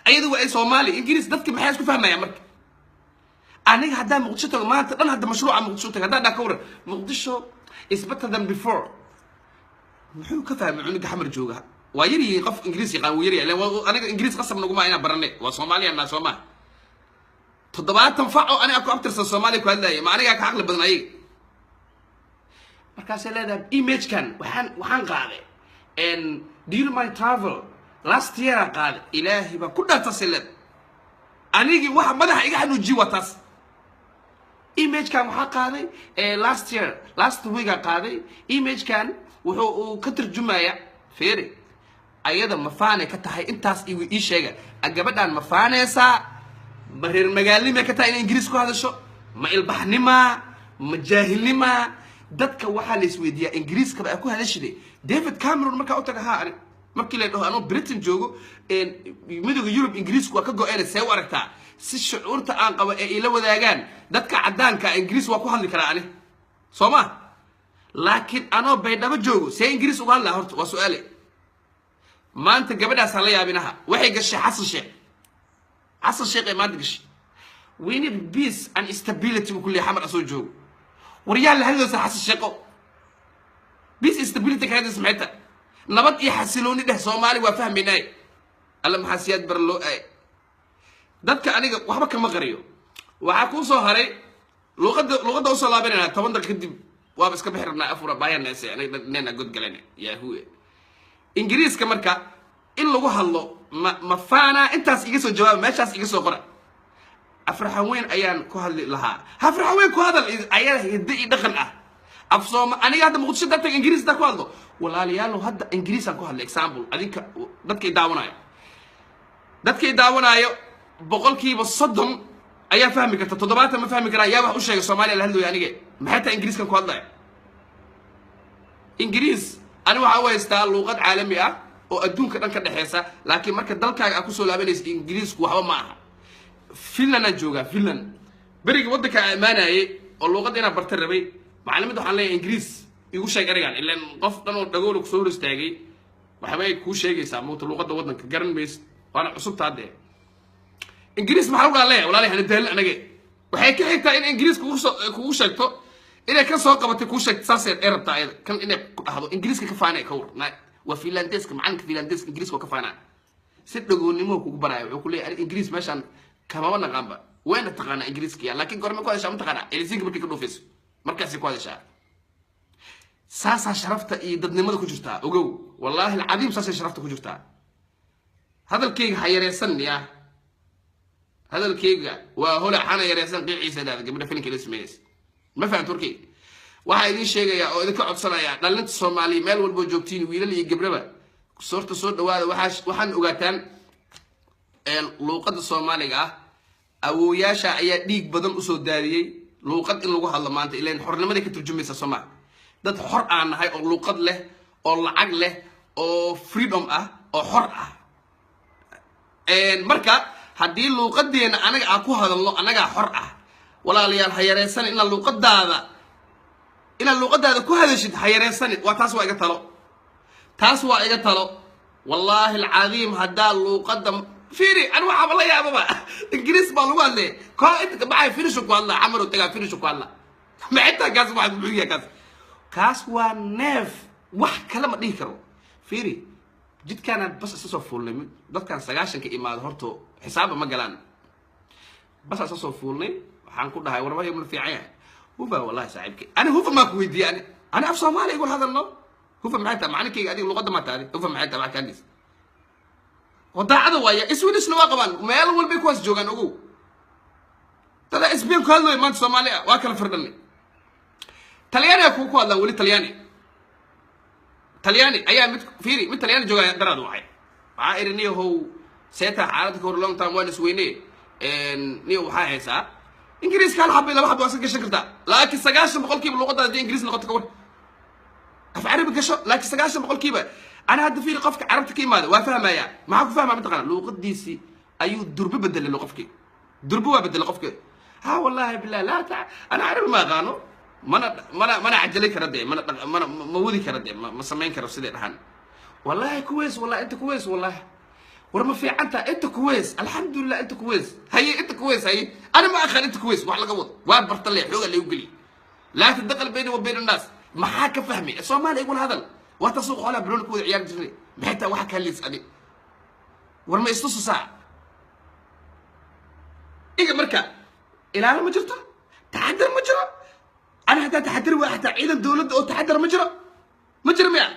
ayadii waa ay Soomaali Ingiriis. Dadka maxay isku fahmayaan? Marka aniga haddaan Muqdisho tago maanta dhan, hadda mashruuca Muqdisho tago haddaan dhaa, ka waran "Muqdisho is better than before"? Muxuu ka fahmay cunuga Xamar jooga? Waa yar yihiin qof Ingiriis yaqaan, wuu yaryahay. Aniga Ingiriis qasab naguma inaan barane, waa Soomaaliya naa soomaa. 70 fac oo aniga ku abtirsan Soomaaliya ku hadlaaya, ma anigaa ka caqli badan ayaga? Markaasay leedahay, "Imagekan waxaan qaaday during my travel last year aan qaaday." Ilaahay baa ku dhaartasay leedahay. Anigii waxa madaxa iga xanuujiye waa taas. "Imagekan waxaa qaaday last year, last week aa qaaday. Imagekan wuxuu uu ka tarjumaya." Feeri, ayada mafaanay ka tahay intaas? Ii sheega, gabadhaan ma faaneysaa? Ma reer magaalnimay ka tahay inay Ingiriis ku hadasho? Ma ilbaxnimaa? Ma jaahilnimaa? Dadka waxaa la isweydiiyaa, Ingiriiskaba aa ku hadashide, David Cameron markaa u taga, haa, ani markii la dhaho anuu Britain joogo, Midooda Yurub Ingiriisku waa ka go-een, see u aragtaa? Si shucuurta aan qabo ee ila wadaagaan dadka caddaanka, Ingiriis waa ku hadli karaa ani, soo ma? Laakiin anoo Baydhabo joogo, see Ingiriis uga hadlaa? Horta waa su-aale. Maanta gabadhaasaan la yaabinaha. Waxay gashay Xasan Sheekh, Xasan Sheekh ee maanta gashay. "We need peace and stability" buu ku leeyahay Xamar asoo joogo. Waryaa la hadlaysa Xasan Sheekho, peace and stability ka hadlaysa, maxay tahay? Nabad iyo xasilooni dheh, Soomaali waa fahmaynaaye. Alla, maxaa Siyaad Bar loo aay? Dadka aniga waxba kama qariyo. Waxaa kuu soo haray luuqadda. Luuqadda usoo laabanayna 10 daqiiq kadib, waaba iska bixi rabnaa. Afura baayanese aniga nena god galana yahuwe. Ingiriiska marka in lagu hadlo ma faana? Intaas iga soo jawaaba, meeshaas iga soo qora. Afraxan weyn ayaan ku hadli lahaa. Afraxan weyn ku hadal, ayaa hiddo iyo dhaqan ah. Af Sooma aniga hadda Muqdisho dadka Ingiriis daa ku hadlo, walaalayaalow, hadda Ingiriisaan ku hadlay. Example, adinka dadka i daawanaayo, dadka i daawanaayo 30% ayaa fahmi karta, 70 ma fahmi karaan. Yaa wax u sheegay? Soomaaliya la hadlooya. Aniga maxay tahay Ingiriiskan ku hadlaya? Ingiriis ani waxaa u haystaa luuqad caalami ah oo adduunka dhan ka dhexeysa, laakiin marka dalkaaga aad kusoo laabanaysa, Ingiriisku waxba ma aha. Finland aan joogaa. Finland berigii waddanka aan imaanayay oo luuqadda inaan barta rabay, macalimadda waxaan leeyahay, "Ingiriis igu sheeg erigan." Ilan qof dhan oo dhagoola kusoo hor istaagay waxbay kuu sheegaysaa muuta, luuqadda waddanka garan maysid, waana cusubta haddee. "Ingiriis maxaa lagu leeyahay?" Walaalahay, hana daalin anage. Waxay ka xigtaa in Ingiriis kugu soo kugu sheegto inay ka soo qabatay, kuu sheegto. Saasay ay rabtaa ayada kan inay ku dhahdo Ingiriiska ka faanay. Ka war, waa Finlandeska, macalinka Finlandeska Ingiriiska waa ka faanaa. Si dhagoonnimo kugu baraya, wuxuu ku leeyahay, "Ani Ingiriis meeshaan kamaba naqaanba." Wayna taqaanaa Ingiriiska ya, laakiin gorme ku hadashaa? Ma taqaanaa? Elisinka markay ka dhoofayso markaasay ku hadashaa. Saasaa sharafta iyo dadnimada ku jirtaa, ogow. Wallaahi alcadiim, saasay sharafta ku jirtaa. Hadalkayga ha yareysan ya, hadalkayga waa holac, hana yareysan qiiciisa dhahda gabadha filinka ila sameynaysa. Ma fahamta warkayga? Waxaa idiin sheegayaa oo idinka codsanayaa, dhalinta Soomaaliya meel walboo joogtiin, wiilal iyo gabdhaba, soorta soo dhawaada. Waxaan ogaataan luuqadda Soomaaliga ah awooyaasha ayaa dhiig badan usoo daadiyey luuqad in lagu hadlo maanta. Ilan xornimaday ka turjumaysa sooma? Dad xor aan nahay oo luuqad leh oo lacag leh oo freedom ah oo xor ah. Marka haddii luuqadeena anaga aan ku hadalno, annagaa xor ah. Walaalayaal, ha yareysan inaad luuqadaada ku hadashid, ha yareysanin. Waa taas, waa iga talo, taas waa iga talo. Wallaahi alcadiim, haddaa luuqadda fiiri, ani waxaaba la yaababa, Ingiriis baa lagu hadlay, koo inta kabaxay Finishu ku hadla, Xamar tagaa Finishu ku hadla. Maxitaa kaas waa muxuu yahay kaas? Kaas waa neef, wax kale ma dhihi karo. Fiiri, jidkaanaan bas isa soo fuulnay. Dadkaan 90-ka imaado horto xisaaba ma galaan. Bas isa soo fuulnay, Waxaan ku dhahay, warba ma fiican yahay Hufa? Wallahi saaxiibkay, ani Hufa maa ku weydiiyey. Ani af Soomaaliya igula hadalno. Hufa maxay tahay macalinkayga? Adiga luqadda maa taadi. Hufa maxay tahay? Wax kaadis oo daacada waaya. Swedishna waa qabaan, meel walbay kuwaas joogaan. Ogow, dada Spain ku hadlooy maanta Soomaali ah, waa kala firdhanay. Talyaaniga kuwa ku hadlaan weli, Talyaani, Talyaani ayaa mid fiiri, mid Talyaani jooga daraad wacay. Waxaa iri, niyahow, seeta xaaladda ka hor? Long time waan isweyne. Niyo, waxaa haysaa Ingiriiska hal xaba iyo laba xaba waa iska gashan kartaa, laakiin 90% luqadda haddii Ingiriis noqoto, ka war? Af Carabi gasho, laakiin 90%. Ana hadda fiiri, qofka Carabta ka imaada waa fahmaya. Maxaa ku fahmaa? Mataqaana, luuqadiisii ayuu durbe bedelay. Qofkii durbe waa bedelay qofki. Ha, wallahi billah, laa ta ana Carabi ma aqaano, mana cajalay kara dee, mana ma wadi kara dee, ma samayn karo siday dhahan. Wallahi كويس, wallahi inta كويس, wallahi war ma fiicanta, inta كويس, alxamdulilah, inta كويس. Haye, inta كويس. Haye, ana ma aqaan inta كويس wax laga wado. Waa barta le, xooga lagu geliy. Laa tadaqal bayni wa bayn annaas. Maxaa ka fahmay? Soomaaliya igula hadal. Waa ta suuq xoolaha bilooni ku wada ciyaari jirnay. Maxay tahay waxa kaa liis adi? War ma istususaa iga? Marka ilaalo ma jirto, taxadar ma jiro. Ana hataa taxadar waa, xataa ciidan dowladda oo taxadar ma jiro, ma jiro miya?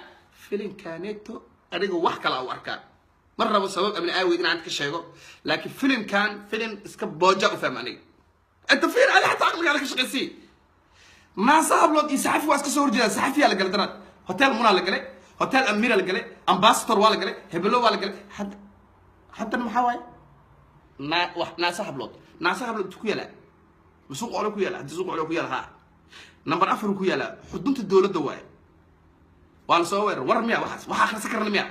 Filimkaneeto aniga wax kala u arkaa. Ma rabo sabab amni aaweed inaan ka sheego, laakiin filimkan filim iska booja u fahma aniga. Inta fiir adi, xataa aqligaada ka shaqaysii. Naasa Hablood iyo Saxafi waa iska soo horjeedaan. Saxafiyaa la galay daraad, Hotel Munaa la galay, Hotel Amira la galay, Ambassador waa la galay, hebelo waa la galay. Hadda haddana maxaa waaye? Naa wax Naasa Hablood, Naasa Hablood intu ku yaalaa? Ma Suuq Colo ku yaala? Haddii Suuq Colo ku yaala, ha, number 4 ku yaala, xudunta dowladda waaye. Waa la soo weerar. War miya waxaas? Wax akhrisan karna miya?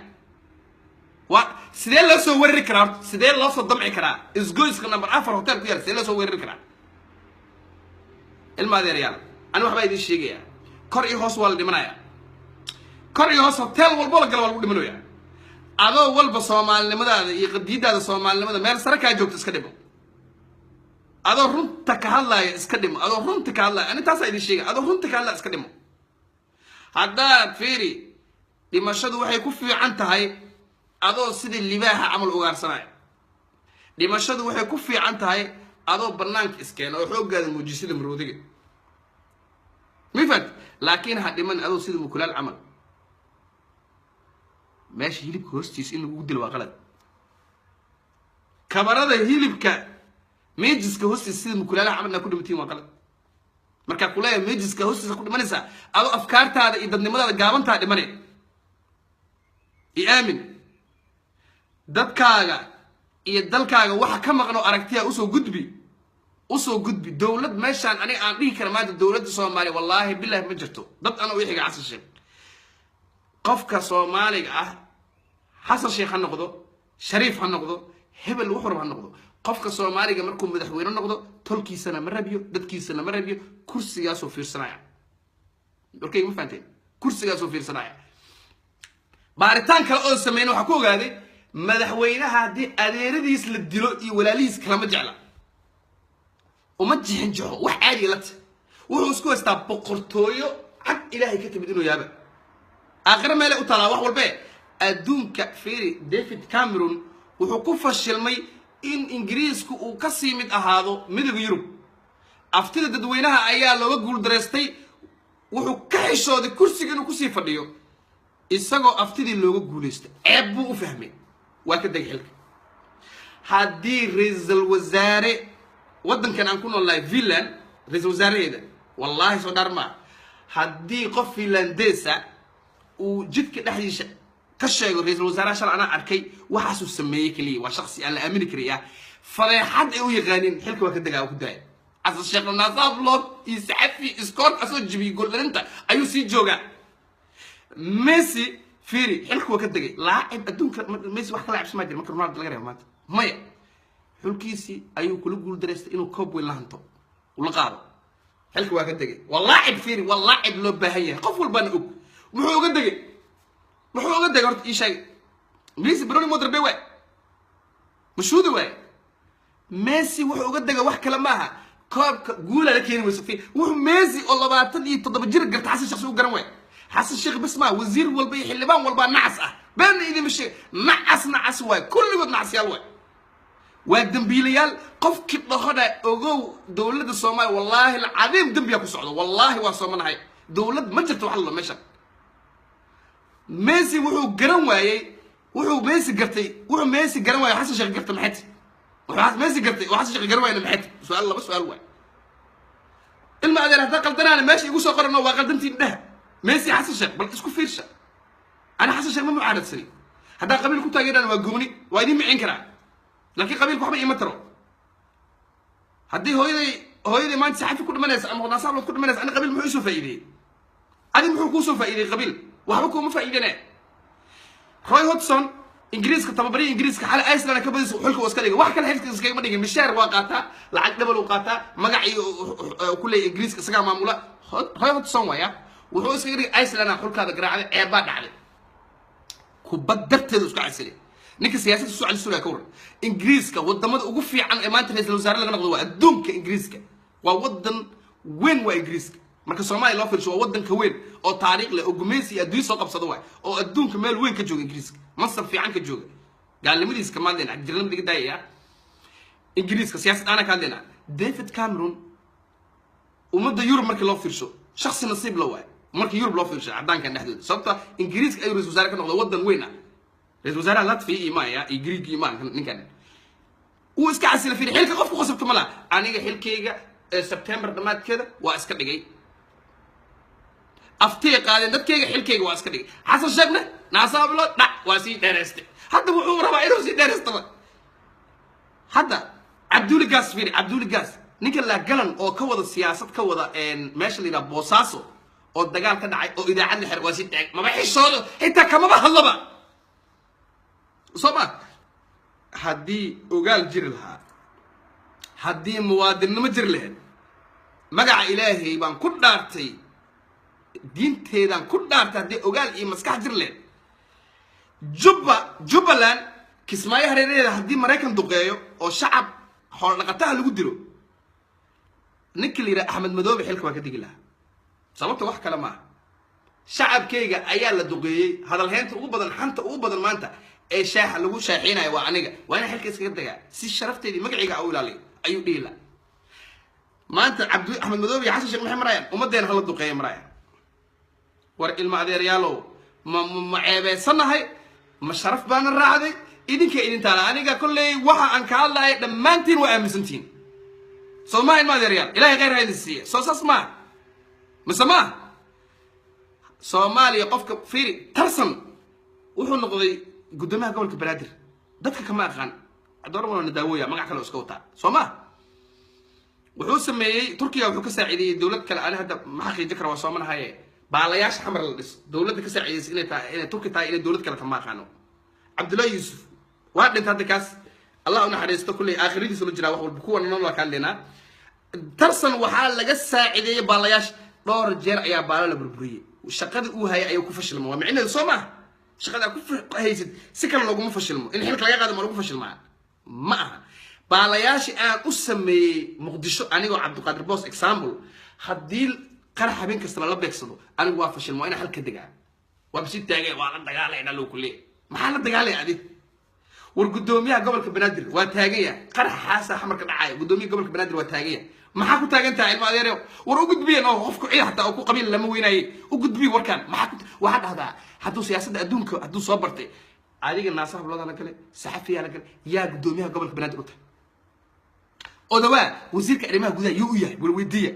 Waa sidee loo soo weerari karaa horta? Sidee loo soo damci karaa isgoyska number 4 hotel ku yaala? Sidee loo soo weerari karaa? Ilma adeerayaal, ani waxbaa idiin sheegayaa. Kor iyo hoos waa la dhimanayaa. Kor iyo hoos, hotel walbo la gala waa lagu dhimanaya. Adoo walba soomaalinimadaada iyo qadiidaada soomaalinimada meel sare kaa joogto, iska dhimo. Adoo runta ka hadlaaya, iska dhimo. Adoo runta ka hadlaaya, ani taasaa idin sheegaya, adoo runta ka hadlaya, iska dhimo. Haddaad fiiri, dhimashadu waxay ku fiican tahay adoo sidii libaaxa camal ugaarsanaya. Dhimashadu waxay ku fiican tahay adoo banaanka iskeena oo xooggaada muujisida maroodiga mifat. Laakiin ha dhiman adoo sida mukulaal camal meesha hilibka hoostiisa in lagugu dilo waa qalad. Kabarada hilibka mejiska hoostiisa sida mukulaalaha camal inaa ku dhimatiin waa qalad. Markaa kuleeya mejiska hoostiisa ku dhimanaysaa, adoo afkaartaada iyo dadnimadaada gaabantaa dhimane. I aamin, dadkaaga iyo dalkaaga waxa ka maqan oo aragtiya usoo gudbi, usoo gudbi. Dowlad meeshaan aniga aan dhihi kara maanta dowladda Soomaaliya, wallaahi bilahi, ma jirto dad ana u xiga Xasan Sheekh. Qofka Soomaaliga ah, Xasan Sheekh ha noqdo, Shariif ha noqdo, hebel wuxuu rab ha noqdo, qofka Soomaaliga markuu madaxweyne noqdo, tolkiisana ma rabiyo, dadkiisana ma rabiyo, kursigaasoo fiirsanaya. Warkayga ma fahanteen? Kursigaasoo fiirsanaya. Baaritaan kale oon sameyn waxaa ku ogaaday, madaxweynaha haddii adeeradiis la dilo iyo walaalihiis kalama jecla, uma jixinjaxo. Wax caadiga lata wuxuu isku haystaa boqortooyo cag Ilaahay ka timid inuu yaaba. Aakhire meelay u taalaa wax walbe. Adduunka fiiri, David Cameron wuxuu ku fashilmay in Ingiriisku uu ka sii mid ahaado Midowga Yurub. Aftida dadweynaha ayaa looga guuldaraystay. Wuxuu ka xishooday kursiga inuu kusii fadhiyo isagoo aftidii looga guulaystay. Ceeb buu u fahmay, waa ka degay xilka. Haddii ra-iisul wasaare waddankan aan ku nool nahay, Finland, ra-iisul wasaaraheeda, wallaahi soo dhaar maa, haddii qof Finlandesa uu jidka dhexdiisa ka sheego ra-iisul wasaaraha shalay anaa arkay waxaasuu sameeyey keliya, waa shaksi aan la aamini karaya, fadeexad ay u yaqaaniin, xilka waa ka degaa, waa ku daaya. Xasan Sheekh Naasablood iyo Saxafi iskoor asoo jibiyey goldhalinta ayuu sii joogaa. Messi fiiri, xilka waa ka degay. Laacib adduunka Messi wax ka laacibsan maa jira marka Ronaldo laga reebo maanta? Maya. Xulkiisii ayuu kula guuldaraystay inuu koob weyn la hanto, ula qaado. Xilka waa ka degay. Waa laacib, fiiri, waa laacib loo baahan yahay, qof walbaana og. Muxuu uga degay? Muxuu uga degay horta ii sheeg. Messi baroni modrabe waay, mashuudi waay. Messi wuxuu uga degay wax kale maaha, koobka guulaa la keeni weyso. Wuxuu Messi oo 27 jir garta, Xasan Sheekh si u garan waay. Xasan Sheekh bas maa, wasiir walba iyo xildhibaan walbaa nacas ah. Beenna idinma sheeg, nacas, nacas waay, kulligood nacasyaal waay. Waa dembiilayaal. Qofkii dhahona ogow, dowladda Soomaaliya, wallaahi alcadiim, dembiyaa ku socdo. Wallaahi waa soomanahay, dowlad ma jirto. Wax lalo meeshan Messi wuxuu garan waayey, wuxuu Messi gartay, wuxuu Messi garan waayey Xasan Sheekh gartay. Maxay wuxuu Messi gartay oo Xasan Sheekh garan waayna? Maxay su-aal? Laba su-aal waay, ilma adeer. Haddaa qaldanaana meesha igu soo qorano, waa qaldantiin dheh. Messi, Xasan Sheekh, bal isku fiirsha. Ana Xasan Sheekh ma mucaaradsani. Haddaa qabiil ku taageeraan waa gooni, waa idiin micin karaa, laakiin qabiilka waxba iima taro. Haddii hooyaday maanta saxafi ku dhimanaysa ama naasaablood ku dhimanaysa, ani qabiil muxuu isoo faa'iideeyey? Adi muxuu kuusoo faa'iideeyey qabiil? Waxba kuuma faa'iidene. Roy Hodgson, Ingiriiska, tababarihi Ingiriiska, xalay Iceland ka badis, xulka uu iska dhigay. Wax kale xilka iskagama dhigin. Mishaar waa qaataa, lacag dhabal uu qaataa, magacii ku leeyahay Ingiriiska isagaa maamula. Roy Hodgson waya, wuxuu iskaga dhigay Iceland xulkaada garaacday, ceebbaa dhacday, kubad darteeda isku casilay. Ninka siyaasadda soo celisulaya ka waran? Ingiriiska wadamada ugu fiican ee maanta ra-iisul wasaare laga noqdo waa adduunka. Ingiriiska waa wadan weyn, waa Ingiriiska. Marka Soomaaliya loo fiirsho, waa wadanka weyn oo taariikh leh oo gumaysi iyo adduunyo soo qabsado waay, oo adduunka meel weyn ka jooga. Ingiriiska mansab fiican ka jooga. Gaalnimadiis kama hadlayna, jirnimada laga daayaya. Ingiriiska siyaasad aana ka hadlayna. David Cameron, ummadda Yurub markii loo fiirsho, shaksi nasiib la waay markii Yurub loo fiirsho, caddaankan dhexdooda, sababta Ingiriiska ayuu ra-isul wasaare ka noqdo, waddan weyn ah. Ra-isul wasaaraha Latvia iyo maaya iyo Greek iyo maa. Ninkan wuu iska casila. Fiiri, xilka qofku qasabto ma laha. Aniga xilkayga September dhammaadkeeda waa iska dhigay. Aftiyay qaadeen dadkayga, xilkayga waa iska dhigay. Xasan Sheekhna naasaablo dhac waa sii dheeraystay. Hadda wuxuu rabaa inuu sii dheeraystaba. Hadda Cabduuli Gaas, fiiri, Cabduuli Gaas, ninka laagalan oo ka wada siyaasad ka wada meesha la yidhaha Boosaaso oo dagaal ka dhacay oo idaacad la xir, waa sii taag, maba xishoodo, xitaa kamaba hadlaba. Soo ma haddii ogaal jiri lahaa, haddii muwaadinnimo jiri lahayd, magaca Ilaahay baan ku dhaartay, diinteedaan ku dhaartay, haddii ogaal iyo maskax jiri lahayd, Jubba, Jubbaland, Kismaayo hareeraheeda haddii Maraykan duqeeyo oo shacab xoolo dhaqataha lagu dilo, ninka la yidhaha Axmed Madoobe xilka waa ka digi lahaa. Sababta wax kale maaha, shacabkayga ayaa la duqeeyey. Hadalheynta ugu badan, xanta ugu badan maanta ee shaaxa lagu shaaxeynayo waa aniga. Waa inaan xilka iskaga dagaa si sharafteedii magacayga u ilaaliyo, ayuu dhihi lahaa. Maanta Cabdi Axmed Madoobe iyo Xasan Sheekh maxay marayaan? Ummaddeena hala duqeeya marayaan. War ilma adeeryaalow, ma ceebeysanahay? Ma sharaf baana raacday? Idinka idintaala. Aniga kolley waxa aan ka hadlahay dhammaantiin waa aaminsantihiin, soo maha? Ilma adeeryaal, Ilahay khayr ha idin siiya. Soo saas maaha mise maaha? Soomaaliya qofka fiiri, Tarsan wuxuu noqday guddoomiyaha gobolka Banaadir. Dadka kama aqaan adoor wana daawooya, magac kale oo iska wataa, soo ma? Wuxuu sameeyey Turkiga, wuxuu ka saaciideeyey dowlad kale. Ani hadda ma xaqiijin kara, waa soomanahaye. Baalayaasha Xamar la dhis dowladda ka saaciideysay inay tahay, inay Turki tahay, inay dowlad kale, kama aqaano. Cabdullahi Yuusuf waa dhintay hadda, kaas Allah u naxariisto, kulley aakhiradiisa la jiraa. Wax walba kuwa nolol waa ka hadlaynaa. Tarsan waxaa laga saacideeyey baalayaasha. Dhowr jeer ayaa baala la burburiyey. Shaqadii uu hayay ayuu ku fashilma. Waa micnaheedu, soo maaha? Shaqada ku haysid si kale looguma fashilmo. In xilka laga qaado ma lagu fashilmaa? Ma aha. Baalayaashii aan u sameeyey Muqdisho, anigoo Cabdiqaadir Boos example, haddii qarax habeen kasta lala beegsado, anigu waa fashilma, waa inaan halka degaa. Waa bisi taagay, waa la dagaalayna loo kuleeyahay. Maxaa la dagaalaya adi? War guddoomiyaha gobolka Banaadir waa taagan yahay, qaraxaasa Xamarka dhacaya, guddoomiyaha gobolka Banaadir waa taagan yahay. Maxaa ku taagan tahay, ilma adeerew? War u gudbiyen oo qofku cid xataa oo ku qabiil lama weynaye, u gudbiye warkaan. Maxaa ku waxaa dhahdaa? Hadduu siyaasadda adduunka hadduu soo bartay, adiga naasa habloodana la gale, saxafiyaa la gale, yaa guddoomiyaha gobolka Banaadir u tahay? Odawaa wasiirka arrimaha gudaha yuu u yahay? Wal weydiiya.